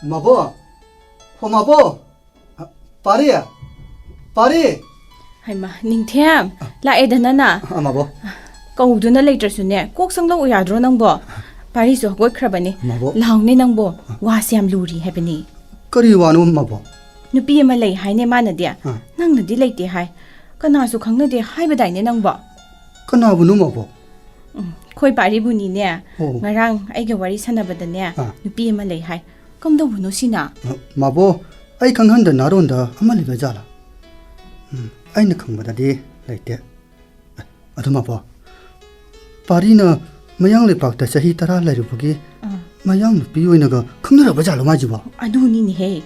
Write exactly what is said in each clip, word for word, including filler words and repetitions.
ꯃꯥꯕꯣ! ꯍꯣ, ꯃꯥꯕꯣ! ꯑ, ꯄꯥꯔꯤ! ꯄꯥꯔꯤ! ꯍꯩꯃꯥ, ꯅꯤꯡꯊꯦꯝ, ꯂꯥꯛꯑꯦꯗꯅ ꯅ꯫ ꯑ, ꯃꯥꯕꯣ꯫ ꯀꯧꯗꯨꯅ ꯂꯩꯇ꯭ꯔꯁꯨꯅꯦ, ꯀꯣꯛ ꯆꯪꯂꯛꯎ ꯌꯥꯗ꯭ꯔꯣ ꯅꯪꯕꯣ? ꯄꯥꯔꯤꯁꯨ ꯍꯧꯒꯠꯈ꯭ꯔꯕꯅꯤ꯫ ꯃꯥꯕꯣ꯫ ꯂꯥꯎꯅꯦ ꯅꯪꯕꯣ, ꯋꯥꯁꯦ ꯌꯥꯝ ꯂꯨꯔꯤ ꯍꯥꯏꯕꯅꯤ꯫ ꯀꯔꯤ ꯋꯥꯅꯣ, ꯃꯥꯕꯣ? ꯅꯨꯄꯤ ꯑꯃ ꯂꯩ ꯍꯥꯏꯅꯦ ꯃꯥꯅꯗꯤ꯫ ꯑ꯫ ꯅꯪꯅꯗꯤ ꯂꯩꯇꯦ ꯍꯥꯏ꯫ ꯀꯅꯥꯁꯨ ꯈꯪꯅꯗꯦ ꯍꯥꯏꯕꯗꯥꯏꯅꯦ ꯅꯪꯕꯣ? ꯀꯅꯥꯕꯨꯅꯣ, ꯃꯥꯕꯣ? ꯎꯝ, ꯑꯩꯈꯣꯏ ꯄꯥꯔꯤꯕꯨꯅꯤꯅꯦ, ꯑꯣ꯫ ꯉꯔꯥꯡ ꯑꯩꯒ ꯋꯥꯔꯤ ꯁꯥꯟꯅꯕꯗꯅꯦ, ꯑꯥ꯫ ꯅꯨꯄꯤ ꯑꯃ ꯂꯩ ꯍꯥꯏ꯫ ꯀꯝꯗꯧꯕꯅꯣ ꯁꯤꯅ? ꯑ, ꯃꯥꯕꯣ, ꯑꯩ ꯈꯪꯍꯟꯗ ꯅꯥꯔꯣꯟꯗ ꯑꯃ ꯂꯩꯕ ꯖꯥꯠꯂꯥ? ꯎꯝ, ꯑꯩꯅ ꯈꯪꯕꯗꯗꯤ ꯂꯩꯇꯦ꯫ ꯑꯦ, ꯑꯗꯨ ꯃꯥꯕꯣ, ꯄꯥꯔꯤꯅ ꯃꯌꯥꯡ ꯂꯩꯄꯥꯛꯇ ꯆꯍꯤ ꯇꯔꯥ ꯂꯩꯔꯨꯕꯒꯤ ꯑꯥ꯫ ꯃꯌꯥꯡ ꯅꯨꯄꯤ ꯑꯣꯏꯅꯒ ꯈꯪꯅꯔꯕ ꯖꯥꯠꯂꯣ ꯃꯥꯏꯁꯤꯕꯣ? ꯑꯗꯨꯅꯤꯅꯦꯍꯦ,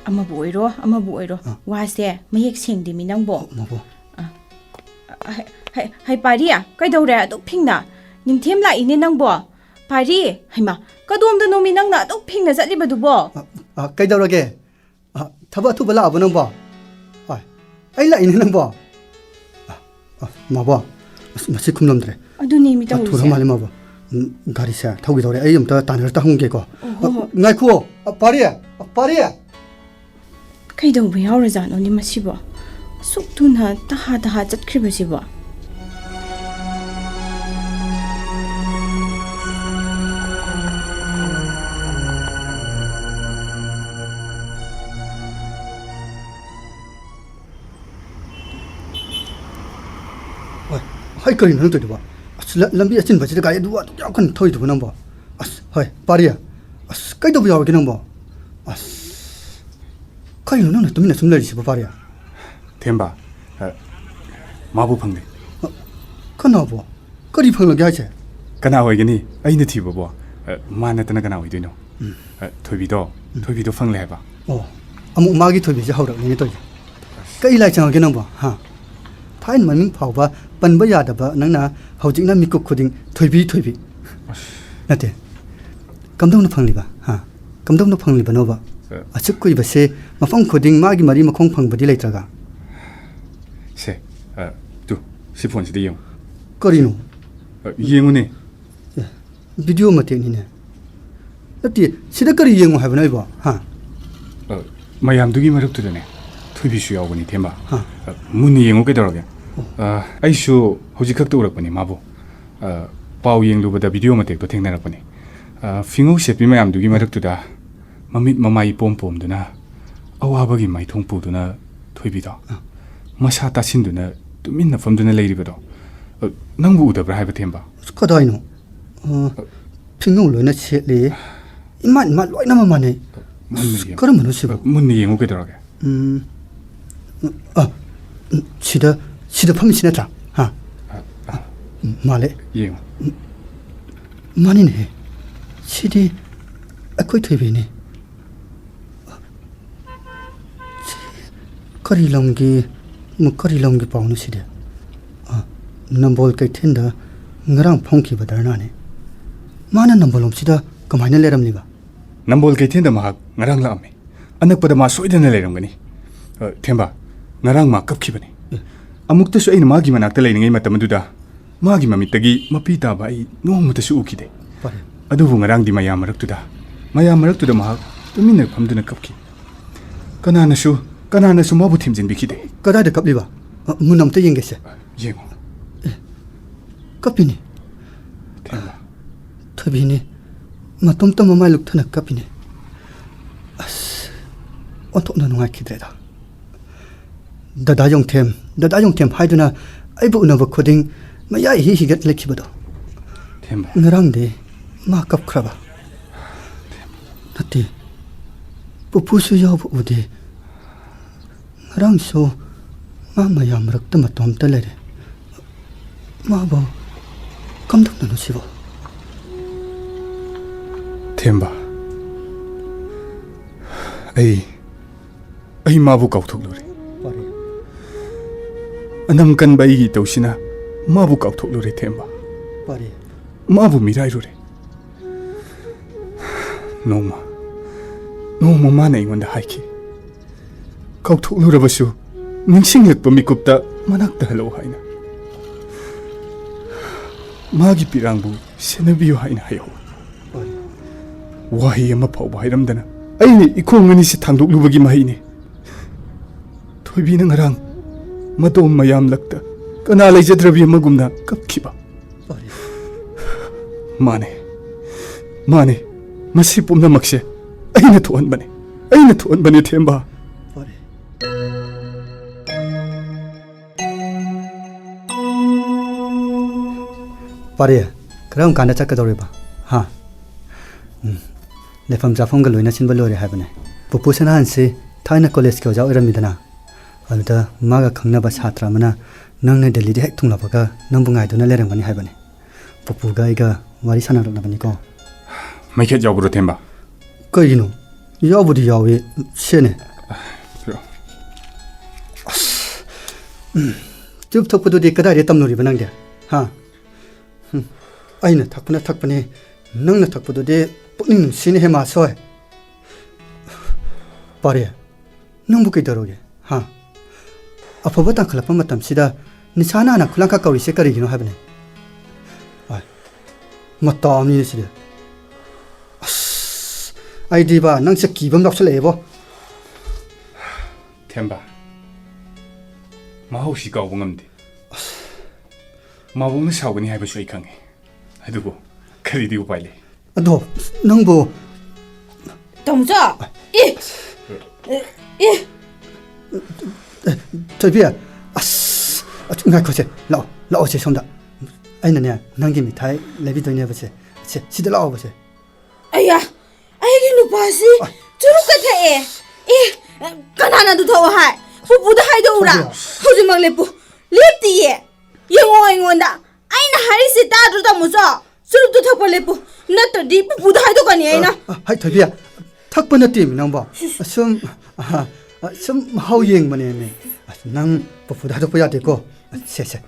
ꯑꯃꯕꯨ ꯑꯣꯏꯔꯣ, ꯑꯃꯕꯨ ꯑꯣꯏꯔꯣ, ꯑꯥ꯫ ꯋꯥꯁꯦ ꯃꯌꯦꯛ ꯁꯦꯡꯗꯦꯃꯤ ꯅꯪꯕꯣ꯫ ꯑꯣ, ꯃꯥꯕꯣ꯫ ꯑꯥ꯫ ꯍꯩ, ꯍꯩ, ꯍꯩ, ꯄꯥꯔꯤ, ꯀꯩꯗꯧꯔꯦ ꯑꯗꯨꯛ ꯐꯤꯡꯅ? ꯅꯤꯡꯊꯦꯝ ꯂꯥꯛꯏꯅꯦ ꯅꯪꯕꯣ꯫ ꯄꯥꯔꯤ, ꯍꯩꯃꯥ, ꯀꯗꯣꯝꯗꯅꯣꯃꯤ ꯅꯪꯅ ꯑꯗꯨꯛ ꯐꯤꯡꯅ ꯆꯠꯂꯤꯕꯗꯨꯕꯣ? ꯑ, ꯑ, ꯀꯩꯗꯧꯔꯒꯦ? ꯑ, ꯊꯕꯛ ꯑꯊꯨꯕ ꯂꯥꯛꯑꯕꯣ ꯅꯪꯕꯣ? ꯑ, ꯑꯩ ꯂꯥꯛꯏꯅꯦ ꯅꯪꯕꯣ꯫ ꯑ, ꯑ, ꯃꯥꯕꯣ, ꯑꯁ, ꯃꯁꯤ ꯈꯨꯝꯂꯝꯗ꯭ꯔꯦ꯫ ꯑꯗꯨꯅꯦꯃꯤ ꯑ, ꯇꯧꯔꯤꯁꯦ꯫ ꯊꯨꯔ ꯃꯥꯜꯂꯦ ꯃꯥꯕꯣ꯫ ꯎꯝ, ꯒꯥꯔꯤꯁꯦ ꯊꯧꯈꯤꯗꯧꯔꯦ꯫ ꯑꯩ ꯑꯝꯇ ꯇꯥꯟꯅꯔ ꯍꯪꯒꯦꯀꯣ꯫ ꯑꯣ, ꯍꯣ, ꯑ, ꯍꯣ꯫ ꯉꯥꯏꯈꯨꯑꯣ꯫ ꯑ, ꯄꯥꯔꯤ! ꯑ, ꯄꯥꯔꯤ! ꯀꯩꯗꯧꯕ ꯌꯥꯎꯔꯖꯥꯠꯅꯣꯅꯦ ꯃꯁꯤꯕꯣ? ꯑꯁꯨꯛ ꯊꯨꯅ ꯇꯍꯥ ꯇꯍꯥ ꯆꯠꯈ꯭ꯔꯤꯕꯁꯤꯕꯣ? ꯍꯣꯏ, ꯍꯩ, ꯀꯔꯤꯅꯣ ꯅꯪ ꯇꯧꯔꯤꯗꯨꯕꯣ? ꯑꯁ, ꯂ-, ꯂꯝꯕꯤ ꯑꯆꯤꯟꯕꯁꯤꯗ ꯒꯥꯔꯤ ꯑꯗꯨ ꯑꯗꯨꯛ ꯌꯥꯝ ꯀꯟꯅ ꯊꯧꯔꯤꯗꯨꯕꯨ ꯅꯪꯕꯣ? ꯑꯁ, ꯍꯣꯏ, ꯄꯥꯔꯤ꯫ ꯑꯁ, ꯀꯩꯗꯧꯕ ꯌꯥꯎꯔꯒꯦ ꯅꯪꯕꯣ? ꯑꯁ, ꯀꯩꯅꯣ ꯅꯪꯅ ꯇꯨꯃꯤꯟꯅ ꯁꯨꯝ ꯂꯩꯔꯤꯁꯤꯕꯣ, ꯄꯥꯔꯤ? ꯊꯦꯝꯕ, ꯑ, ꯃꯥꯕꯨ ꯐꯪꯂꯦ꯫ ꯑ, ꯀꯅꯥꯕꯣ? ꯀꯔꯤ ꯐꯪꯂꯒꯦ ꯍꯥꯏꯁꯦ? ꯀꯅꯥ ꯑꯣꯏꯒꯅꯤ? ꯑꯩꯅ ꯊꯤꯕꯕꯣ? ꯑ, ꯃꯥ ꯅꯠꯇꯅ ꯀꯅꯥ ꯑꯣꯏꯗꯣꯏꯅꯣ? ꯎꯝ꯫ ꯑ, ꯊꯣꯏꯕꯤꯗꯣ, ꯎꯝ꯫ ꯊꯣꯏꯕꯤꯗꯣ ꯐꯪꯂꯦ ꯍꯥꯏꯕ꯫ ꯑꯣ, ꯑꯃꯨꯛ ꯃꯥꯒꯤ ꯊꯣꯏꯕꯤꯁꯦ ꯍꯧꯔꯛꯂꯤꯅꯦ ꯇꯧꯔꯤꯁꯦ꯫ ꯀꯩ ꯂꯥꯏ ꯆꯪꯉꯒꯦ ꯅꯪꯕꯣ? ꯍꯥ? ꯊꯥꯏꯅ ꯃꯃꯤꯡ ꯐꯥꯎꯕ ꯄꯟꯕ ꯌꯥꯗꯕ ꯅꯪꯅ ꯍꯧꯖꯤꯛꯅ ꯃꯤꯀꯨꯞ ꯈꯨꯗꯤꯡ ꯊꯣꯏꯕꯤ, ꯊꯣꯏꯕꯤ꯫ ꯑꯁ꯫ ꯅꯠꯇꯦ꯫ ꯀꯝꯗꯧꯅ ꯐꯪꯂꯤꯕ? ꯍꯥ? ꯀꯝꯗꯧꯅ ꯐꯪꯂꯤꯕꯅꯣꯕ? ꯑ꯫ ꯑꯁꯨꯛ ꯀꯨꯏꯕꯁꯦ ꯃꯐꯝ ꯈꯨꯗꯤꯡ ꯃꯥꯒꯤ ꯃꯔꯤ ꯃꯈꯣꯡ ꯐꯪꯕꯗꯤ ꯂꯩꯇ꯭ꯔꯒ? ꯁꯦ, ꯑ, ꯇꯨ, ꯁꯤ ꯐꯣꯟꯁꯤꯗ ꯌꯦꯡꯉꯨ꯫ ꯀꯔꯤꯅꯣ? ꯑ, ꯌꯦꯡꯉꯨꯅꯦ꯫ ꯑꯦ, ꯚꯤꯗꯤꯑꯣ ꯃꯇꯦꯛꯅꯤꯅꯦ꯫ ꯅꯠꯇꯦ, ꯁꯤꯗ ꯀꯔꯤ ꯌꯦꯡꯉꯨ ꯍꯥꯏꯕꯅꯣ ꯑꯩꯕꯣ? ꯍꯥ? ꯑ, ꯃꯌꯥꯝꯗꯨꯒꯤ ꯃꯔꯛꯇꯨꯗꯅꯦ, ꯊꯣꯏꯕꯤꯁꯨ ꯌꯥꯎꯕꯅꯤ, ꯊꯦꯝꯕ꯫ ꯍꯥ? ꯑ, ꯃꯨꯟꯅ ꯌꯦꯡꯉꯨ ꯀꯩꯗꯧꯔꯒꯦ? ꯑꯣ꯫ ꯑ, ꯑꯩꯁꯨ ꯍꯧꯖꯤꯛ ꯈꯛꯇ ꯎꯔꯛꯄꯅꯤ ꯃꯥꯕꯨ꯫ ꯑ, ꯄꯥꯎ ꯌꯦꯡꯂꯨꯕꯗ ꯚꯤꯗꯤꯑꯣ ꯃꯇꯦꯛꯇꯣ ꯊꯦꯡꯅꯔꯛꯄꯅꯤ꯫ ꯑ, ꯐꯤꯉꯧ ꯁꯦꯠꯄꯤ ꯃꯌꯥꯝꯗꯨꯒꯤ ꯃꯔꯛꯇꯨꯗ ꯃꯃꯤꯠ ꯃꯃꯥꯏ ꯏꯄꯣꯝ ꯄꯣꯝꯗꯨꯅ ꯑꯋꯥꯕꯒꯤ ꯃꯥꯏꯊꯣꯡ ꯄꯨꯗꯨꯅ ꯊꯣꯏꯕꯤꯗꯣ ꯑ꯫ ꯃꯁꯥ ꯇꯥꯁꯤꯟꯗꯨꯅ ꯇꯨꯃꯤꯟꯅ ꯐꯝꯗꯨꯅ ꯂꯩꯔꯤꯕꯗꯣ, ꯑ, ꯅꯪꯕꯨ ꯎꯗꯕ꯭ꯔꯥ ꯍꯥꯏꯕ, ꯊꯦꯝꯕ? ꯑꯁ, ꯀꯗꯥꯏꯅꯣ? ꯑ, ꯐꯤꯉꯧ ꯂꯣꯏꯅ ꯁꯦꯠꯂꯤ꯫ ꯏꯃꯥꯟ ꯏꯃꯥꯟ ꯂꯣꯏꯅꯃꯛ ꯃꯥꯟꯅꯩ꯫ ꯃꯨꯟꯅ ꯑꯁ, ꯌꯦꯡꯉꯨ꯫ ꯀꯔꯝꯕꯅꯣ ꯁꯤꯕꯣ? ꯑ, ꯃꯨꯟꯅ ꯌꯦꯡꯉꯨ ꯀꯩꯗꯧꯔꯒꯦ? ꯎꯝ, ꯑ, ꯎꯝ, ꯁꯤꯗ, ꯁꯤꯗ ꯐꯝꯃꯤꯁꯤ ꯅꯠꯇ꯭ꯔꯥ? ꯍꯥ? ꯑ, ꯑ꯫ ꯎꯝ, ꯃꯥꯜꯂꯦ꯫ ꯌꯦꯡꯉꯨ꯫ ꯎꯝ, ꯃꯥꯅꯤꯅꯦꯍꯦ꯫ ꯁꯤꯗꯤ ꯑꯩꯈꯣꯏ ꯊꯣꯏꯕꯤꯅꯤ꯫ ꯁꯤ ꯀꯔꯤ ꯂꯝꯒꯤ, ꯀꯔꯤ ꯂꯝꯒꯤ ꯄꯥꯎꯅꯣ ꯁꯤꯗꯤ? ꯑ, ꯅꯝꯕꯣꯜ ꯀꯩꯊꯦꯜꯗ ꯉꯔꯥꯡ ꯐꯝꯈꯤꯕ ꯙꯔꯅꯥꯅꯤ꯫ ꯃꯥꯅ ꯅꯝꯕꯣꯜ ꯂꯣꯝꯁꯤꯗ ꯀꯃꯥꯏꯅ ꯂꯩꯔꯝꯂꯤꯕ? ꯅꯝꯕꯣꯜ ꯀꯩꯊꯦꯜꯗ ꯃꯍꯥꯛ ꯉꯔꯥꯡ ꯂꯥꯛꯑꯝꯃꯤ꯫ ꯑꯅꯛꯄꯗ ꯃꯥ ꯁꯣꯏꯗꯅ ꯂꯩꯔꯝꯒꯅꯤ꯫ ꯑ, ꯊꯦꯝꯕ, ꯉꯔꯥꯡ ꯃꯥ ꯀꯞꯈꯤꯕꯅꯤ꯫ ꯑꯦ꯫ ꯑꯃꯨꯛꯇꯁꯨ ꯑꯩꯅ ꯃꯥꯒꯤ ꯃꯅꯥꯛꯇ ꯂꯩꯔꯤꯉꯩ ꯃꯇꯝ ꯑꯗꯨꯗ ꯃꯥꯒꯤ ꯃꯃꯤꯠꯇꯒꯤ ꯃꯄꯤ ꯇꯥꯕ ꯑꯩ ꯅꯣꯡꯃꯇꯁꯨ ꯎꯈꯤꯗꯦ꯫ ꯐꯔꯦ꯫ ꯑꯗꯨꯕꯨ ꯉꯔꯥꯡꯗꯤ ꯃꯌꯥꯝ ꯃꯔꯛꯇꯨꯗ, ꯃꯌꯥꯝ ꯃꯔꯛꯇꯨꯗ ꯃꯍꯥꯛ ꯇꯨꯃꯤꯟꯅ ꯐꯝꯗꯨꯅ ꯀꯞꯈꯤ꯫ ꯀꯅꯥꯅꯁꯨ, ꯀꯅꯥꯅꯁꯨ ꯃꯥꯕꯨ ꯊꯦꯝꯖꯤꯟꯕꯤꯈꯤꯗꯦ꯫ ꯀꯗꯥꯏꯗ ꯀꯞꯂꯤꯕ? ꯑ, ꯃꯨꯟꯅ ꯑꯝꯇ ꯌꯦꯡꯒꯦꯁꯦ꯫ ꯌꯦꯡꯉꯣ꯫ ꯑꯦ, ꯀꯞꯄꯤꯅꯤ꯫ ꯊꯦꯝꯕ꯫ ꯊꯣꯏꯕꯤꯅꯤ꯫ ꯃꯇꯣꯝꯇ ꯃꯃꯥꯏ ꯂꯨꯞꯊꯅ ꯀꯞꯄꯤꯅꯤ꯫ ꯑꯁ, ꯑꯣꯟꯊꯣꯛꯅ ꯅꯨꯡꯉꯥꯏꯈꯤꯗ꯭ꯔꯦꯗ꯫ ꯗꯗꯥ ꯌꯣꯡꯊꯦꯝ, ꯗꯗꯥ ꯌꯣꯡꯊꯦꯝ ꯍꯥꯏꯗꯨꯅ ꯑꯩꯕꯨ ꯎꯅꯕ ꯈꯨꯗꯤꯡ ꯃꯌꯥꯏ ꯏꯍꯤ ꯍꯤꯒꯠ ꯂꯩꯈꯤꯕꯗꯣ꯫ ꯊꯦꯝꯕ꯫ ꯉꯔꯥꯡꯗꯤ ꯃꯥ ꯀꯞꯈ꯭ꯔꯕ? ꯅꯠꯇꯦ, ꯄꯨꯄꯨꯁꯨ ꯌꯥꯎꯕ ꯎꯗꯦ꯫ ꯉꯔꯥꯡꯁꯨ ꯃꯥ ꯃꯌꯥꯝ ꯃꯔꯛꯇ ꯃꯇꯣꯝꯇ ꯂꯩꯔꯦ꯫ ꯃꯥꯕꯨ ꯀꯝꯗꯧꯗꯅꯣ ꯁꯤꯕꯣ? ꯊꯦꯝꯕ, ꯑꯩ, ꯑꯩ ꯃꯥꯕꯨ ꯀꯥꯎꯊꯣꯛꯂꯨꯔꯦ꯫ ꯄꯥꯔꯤ꯫ ꯑꯅꯝ ꯀꯟꯕ ꯑꯩꯒꯤ ꯏꯇꯧꯁꯤꯅ ꯃꯥꯕꯨ ꯀꯥꯎꯊꯣꯛꯂꯨꯔꯦ, ꯊꯦꯝꯕ꯫ ꯄꯥꯔꯤ꯫ ꯃꯥꯕꯨ ꯃꯤꯔꯥꯏꯔꯨꯔꯦ꯫ ꯅꯣꯡꯃ, ꯅꯣꯡꯃ ꯃꯥꯅ ꯑꯩꯉꯣꯟꯗ ꯍꯥꯏꯈꯤ, "ꯀꯥꯎꯊꯣꯛꯂꯨꯔꯕꯁꯨ ꯅꯤꯡꯁꯤꯡꯂꯛꯄ ꯃꯤꯀꯨꯞꯇ ꯃꯅꯥꯛꯇ ꯍꯜꯂꯛꯎ" ꯍꯥꯏꯅ꯫ "ꯃꯥꯒꯤ ꯄꯤꯔꯥꯡꯕꯨ ꯁꯦꯟꯅꯕꯤꯌꯨ" ꯍꯥꯏꯅ ꯍꯥꯏꯍꯧ꯫ ꯄꯥꯔꯤ꯫ ꯋꯥꯍꯩ ꯑꯃ ꯐꯥꯎꯕ ꯍꯥꯏꯔꯝꯗꯅ ꯑꯩꯅ ꯏꯈꯣꯡ ꯑꯅꯤꯁꯤ ꯊꯥꯡꯗꯣꯛꯂꯨꯕꯒꯤ ꯃꯍꯩꯅꯤ꯫ ꯊꯣꯏꯕꯤꯅ ꯉꯔꯥꯡ ꯃꯇꯣꯝ ꯃꯌꯥꯝꯂꯛꯇ ꯀꯅꯥ ꯂꯩꯖꯗ꯭ꯔꯕꯤ ꯑꯃꯒꯨꯝꯅ ꯀꯞꯈꯤꯕ꯫ ꯃꯥꯅꯦ, ꯃꯥꯅꯦ, ꯃꯁꯤ ꯄꯨꯝꯅꯃꯛꯁꯦ ꯑꯩꯅ ꯊꯣꯛꯍꯟꯕꯅꯦ, ꯑꯩꯅ ꯊꯣꯛꯍꯟꯕꯅꯦ, ꯊꯦꯝꯕ꯫ ꯄꯥꯔꯦ, ꯀꯔꯝ ꯀꯥꯟꯗ ꯆꯠꯀꯗꯧꯔꯤꯕ? ꯍꯥ? ꯎꯝ꯫ ꯂꯩꯐꯝ ꯆꯥꯐꯝꯒ ꯂꯣꯏꯅ ꯁꯤꯟꯕ ꯂꯣꯏꯔꯦ ꯍꯥꯏꯕꯅꯦ꯫ ꯄꯨꯄꯨ ꯁꯅꯥꯍꯟꯁꯤ ꯊꯥꯏꯅ ꯀꯣꯂꯦꯖꯀꯤ ꯑꯣꯖꯥ ꯑꯣꯏꯔꯝꯃꯤꯗꯅ, ꯑꯗꯨꯗ ꯃꯥꯒ ꯈꯪꯅꯕ ꯁꯥꯇ꯭ꯔ ꯑꯃꯅ ꯅꯪꯅ ꯗꯦꯜꯂꯤꯗ ꯍꯦꯛ ꯊꯨꯡꯂꯛꯄꯒ ꯅꯪꯕꯨ ꯉꯥꯏꯗꯨꯅ ꯂꯩꯔꯝꯒꯅꯤ ꯍꯥꯏꯕꯅꯦ꯫ ꯄꯨꯄꯨꯒ ꯑꯩꯒ ꯋꯥꯔꯤ ꯁꯥꯟꯅꯔꯛꯂꯕꯅꯤꯀꯣ꯫ ꯃꯩꯈꯦꯠ ꯌꯥꯎꯕ꯭ꯔꯣ, ꯊꯦꯝꯕ? ꯀꯩꯒꯤꯅꯣ? ꯌꯥꯎꯕꯨꯗꯤ ꯌꯥꯎꯏ, ꯁꯦꯅꯦ꯫ ꯄꯤꯔꯛꯑꯣ꯫ ꯑꯁ, ꯎꯝ, ꯆꯨꯔꯨꯞ ꯊꯛꯄꯗꯨꯗꯤ ꯀꯗꯥꯏꯗ ꯇꯝꯂꯨꯔꯤꯕ ꯅꯪꯗꯤ? ꯍꯥ? ꯎꯝ, ꯑꯩꯅ ꯊꯛꯄꯅ ꯊꯛꯄꯅꯦ, ꯅꯪꯅ ꯊꯛꯄꯗꯨꯗꯤ ꯄꯨꯛꯅꯤꯡ ꯅꯨꯡꯁꯤꯅꯦꯍꯦ, ꯃꯥꯁꯣꯏ꯫ ꯄꯥꯔꯦ, ꯅꯪꯕꯨ ꯀꯩꯗꯧꯔꯒꯦ? ꯍꯥ? ꯑꯐꯕ ꯇꯥꯟꯈꯠꯂꯛꯄ ꯃꯇꯝꯁꯤꯗ ꯅꯤꯁꯥꯅ ꯍꯥꯟꯅ ꯈꯨꯂꯥꯡꯈꯥ ꯀꯧꯔꯤꯁꯦ ꯀꯔꯤꯒꯤꯅꯣ ꯍꯥꯏꯕꯅꯦ? ꯑꯥꯏ, ꯃꯇꯥ ꯑꯃꯅꯤꯅꯦ ꯁꯤꯗꯤ꯫ ꯑꯁ, ꯑꯩꯗꯤꯕ, ꯅꯪꯁꯦ ꯀꯤꯕ ꯑꯃ ꯌꯥꯎꯁꯜꯂꯛꯑꯦꯕꯣ꯫ ꯊꯦꯝꯕ, ꯃꯍꯧꯁꯤ ꯀꯥꯎꯕ ꯉꯝꯗꯦ꯫ ꯃꯥꯕꯣꯛꯅ ꯁꯥꯎꯒꯅꯤ ꯍꯥꯏꯕꯁꯨ ꯑꯩ ꯈꯪꯉꯤ꯫ ꯑꯗꯨꯕꯨ ꯀꯔꯤꯗꯤ ꯎꯄꯥꯏ ꯂꯩ? ꯑꯗꯣ ꯅꯪꯕꯨ ꯇꯥꯃꯣꯆꯥ! ꯑꯦ! ꯑꯦ! ꯊꯣꯏꯕꯤ, ꯑꯁ, ꯑꯁ, ꯉꯥꯏꯈꯣꯁꯦ, ꯂꯥꯛꯑꯣ, ꯂꯥꯛꯑꯣꯁꯦ ꯁꯣꯝꯗ꯫ ꯑꯩꯅꯅꯦ, ꯅꯪꯒꯤ ꯃꯤꯊꯥꯏ ꯂꯩꯕꯤꯗꯣꯏꯅꯦꯕꯁꯦ꯫ ꯁꯦ, ꯁꯤꯗ ꯂꯥꯛꯑꯣꯕꯁꯦ꯫ ꯑꯌꯥ! ꯑꯩꯒꯤ ꯅꯨꯄꯥꯁꯤ ꯆꯨꯔꯨꯞꯀ ꯊꯛꯑꯦ꯫ ꯑꯦ! ꯀꯅꯥꯅ ꯑꯗꯨ ꯊꯛꯑꯣ ꯍꯥꯏ? ꯄꯨꯄꯨꯗ ꯍꯥꯏꯗꯣꯛꯎꯔꯥ? ꯊꯣꯏꯕꯤ꯫ ꯍꯧꯖꯤꯛꯃꯛ ꯂꯦꯞꯄꯨ꯫ ꯂꯦꯞꯇꯤꯌꯦ꯫ ꯌꯦꯡꯉꯣ ꯑꯩꯉꯣꯟꯗ꯫ ꯑꯩꯅ ꯍꯥꯏꯔꯤꯁꯤ ꯇꯥꯗ꯭ꯔꯣ, ꯇꯥꯃꯣꯆꯥ? ꯆꯨꯔꯨꯞꯇꯨ ꯊꯛꯄ ꯂꯦꯞꯄꯨ꯫ ꯅꯠꯇ꯭ꯔꯗꯤ ꯄꯨꯄꯨꯗ ꯍꯥꯏꯗꯣꯛꯀꯅꯤ ꯑꯩꯅ꯫ ꯑ, ꯑ, ꯍꯥꯏ, ꯊꯣꯏꯕꯤ, ꯊꯛꯄ ꯅꯠꯇꯦꯃꯤ ꯅꯪꯕꯣ꯫ ꯁꯨꯝ, ꯑ, ꯑ, ꯁꯨꯝ ꯃꯍꯥꯎ ꯌꯦꯡꯕꯅꯦꯃꯤ꯫ ꯑꯁ, ꯅꯪ ꯄꯨꯄꯨꯗ ꯍꯥꯏꯗꯣꯛꯄ ꯌꯥꯗꯦꯀꯣ꯫ ꯁꯦ, ꯁꯦ꯫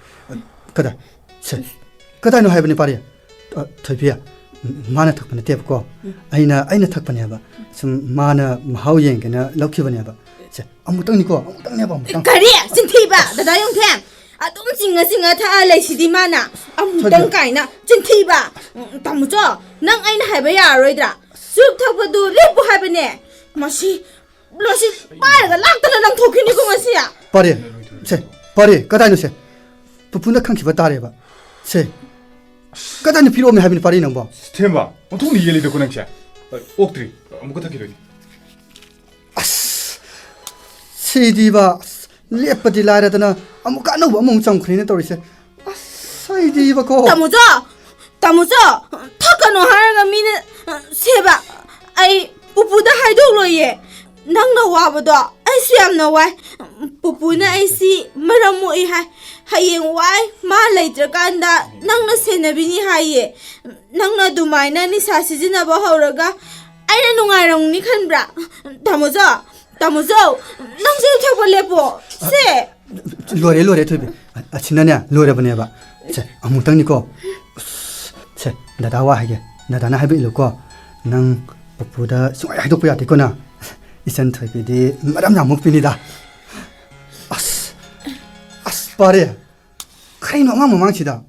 ꯀꯗꯥꯏ? ꯁꯦ꯫ ꯀꯗꯥꯏꯅꯣ ꯍꯥꯏꯕꯅꯤ, ꯄꯥꯔꯤ? ꯑ, ꯊꯣꯏꯕꯤ, ꯃꯥꯅ ꯊꯛꯄ ꯅꯠꯇꯦꯕꯀꯣ꯫ ꯎꯝ꯫ ꯑꯩꯅ, ꯑꯩꯅ ꯊꯛꯄꯅꯦꯕ꯫ ꯁꯨꯝ ꯃꯥꯅ ꯃꯍꯥꯎ ꯌꯦꯡꯒꯦꯅ ꯂꯧꯈꯤꯕꯅꯦꯕ꯫ ꯁꯦ, ꯑꯃꯨꯛꯇꯪꯅꯤꯀꯣ, ꯑꯃꯨꯛꯇꯪꯅꯦꯕ, ꯑꯃꯨꯛꯇꯪ꯫ ꯀꯔꯤ? ꯆꯤꯟꯊꯤꯕ! ꯑꯁ꯫ ꯗꯗꯥ ꯌꯣꯡꯊꯦꯝ! ꯑꯗꯨꯝ ꯆꯤꯡꯉ ꯆꯤꯡꯉ ꯊꯛꯑ ꯂꯩꯁꯤꯗꯤ ꯃꯥꯅ꯫ ꯑꯃꯨꯛꯇꯪ ꯊꯣꯏꯕꯤ꯫ ꯀꯥꯏꯅ꯫ ꯆꯤꯟꯊꯤꯕ! ꯎꯝ, ꯇꯥꯃꯣꯆꯧ, ꯅꯪ ꯑꯩꯅ ꯍꯥꯏꯕ ꯌꯥꯔꯔꯣꯏꯗ꯭ꯔꯥ? ꯆꯨꯞ ꯊꯛꯄꯗꯨ ꯂꯦꯞꯄꯨ ꯍꯥꯏꯕꯅꯦ꯫ ꯃꯁꯤ ꯂꯣꯁꯤ ꯄꯥꯏꯔꯒ ꯂꯥꯛꯇꯅ ꯂꯪꯊꯣꯛꯈꯤꯅꯤꯀꯣ ꯃꯁꯤ꯫ ꯄꯥꯔꯦ, ꯁꯦ, ꯄꯥꯔꯦ, ꯀꯗꯥꯏꯅꯣ ꯁꯦ? ꯄꯨꯄꯨꯅ ꯈꯪꯈꯤꯕ ꯇꯥꯔꯦꯕ꯫ ꯁꯦ, ꯀꯗꯥꯏꯅ ꯄꯤꯔꯛꯑꯣꯃꯦ ꯍꯥꯏꯕꯅꯤ ꯄꯥꯔꯦ ꯅꯪꯕꯣ? ꯊꯦꯝꯕ, ꯑꯣꯟꯊꯣꯛꯅ ꯌꯦꯜꯂꯤꯗꯀꯣ ꯅꯪꯁꯦ꯫ ꯑꯣꯛꯇ꯭ꯔꯤ, ꯑꯃꯨꯛꯀ ꯊꯛꯈꯤꯗꯣꯏꯅꯤ꯫ ꯑꯁ, ꯁꯤꯗꯤꯕ, ꯑꯁ, ꯂꯦꯞꯄꯗꯤ ꯂꯥꯏꯔꯗꯅ ꯑꯃꯨꯛꯀ ꯑꯅꯧꯕ ꯑꯃꯃꯨꯛ ꯆꯪꯈ꯭ꯔꯦꯅ ꯇꯧꯔꯤꯁꯦ꯫ ꯑꯁ, ꯑꯩꯗꯤꯕꯀꯣ꯫ ꯇꯥꯃꯣꯆꯧ! ꯇꯥꯃꯣꯆꯧ! ꯊꯛꯀꯅꯣ ꯍꯥꯏꯔꯒ ꯃꯤꯅ, ꯑ, ꯁꯦꯕ, ꯑꯩ ꯄꯨꯄꯨꯗ ꯍꯥꯏꯗꯣꯛꯂꯣꯏꯌꯦ꯫ ꯅꯪꯅ ꯋꯥꯕꯗꯣ ꯑꯩꯁꯨ ꯌꯥꯝꯅ ꯋꯥꯏ꯫ ꯄꯨꯄꯨꯅ ꯑꯩꯁꯤ ꯃꯔꯝ ꯃꯣꯛꯏ ꯍꯥꯏ꯫ ꯍꯌꯦꯡ ꯋꯥꯏ ꯃꯥ ꯂꯩꯇ꯭ꯔꯀꯥꯟꯗ ꯅꯪꯅ ꯁꯦꯟꯅꯕꯤꯅꯤ ꯍꯥꯏꯌꯦ꯫ ꯅꯪꯅ ꯑꯗꯨꯃꯥꯏꯅ ꯅꯤꯁꯥ ꯁꯤꯖꯤꯟꯅꯕ ꯍꯧꯔꯒ ꯑꯩꯅ ꯅꯨꯡꯉꯥꯏꯔꯝꯒꯅꯤ ꯈꯟꯕ꯭ꯔꯥ? ꯇꯥꯃꯣꯆꯧ! ꯇꯥꯃꯣꯆꯧ! ꯅꯪꯁꯨ ꯊꯛꯄ ꯂꯦꯞꯄꯣ꯫ ꯁꯦ! ꯂꯣꯏꯔꯦ, ꯂꯣꯏꯔꯦ, ꯊꯣꯏꯕꯤ꯫ ꯑ-, ꯑꯁꯤꯅꯅꯦ, ꯂꯣꯏꯔꯕꯅꯦꯕ꯫ ꯁꯦ, ꯑꯃꯨꯛꯇꯪꯅꯤꯀꯣ꯫ ꯁꯦ, ꯗꯗꯥ ꯋꯥ ꯍꯥꯏꯒꯦ꯫ ꯗꯗꯥꯅ ꯍꯥꯏꯕ ꯏꯜꯂꯨꯀꯣ꯫ ꯅꯪ ꯄꯨꯄꯨꯗ ꯁꯨꯡꯍꯥꯏ ꯍꯥꯏꯗꯣꯛꯄ ꯌꯥꯗꯦꯀꯣ ꯅꯪ꯫ ꯏꯆꯟ ꯊꯣꯏꯕꯤꯗꯤ ꯃꯔꯝ ꯌꯥꯝ ꯃꯣꯛꯄꯤꯅꯤꯗ꯫ ꯑꯁ, ꯑꯁ, ꯄꯥꯔꯦ꯫ ꯀꯔꯤꯅꯣ ꯑꯉꯥꯡ ꯃꯃꯥꯡꯁꯤꯗ?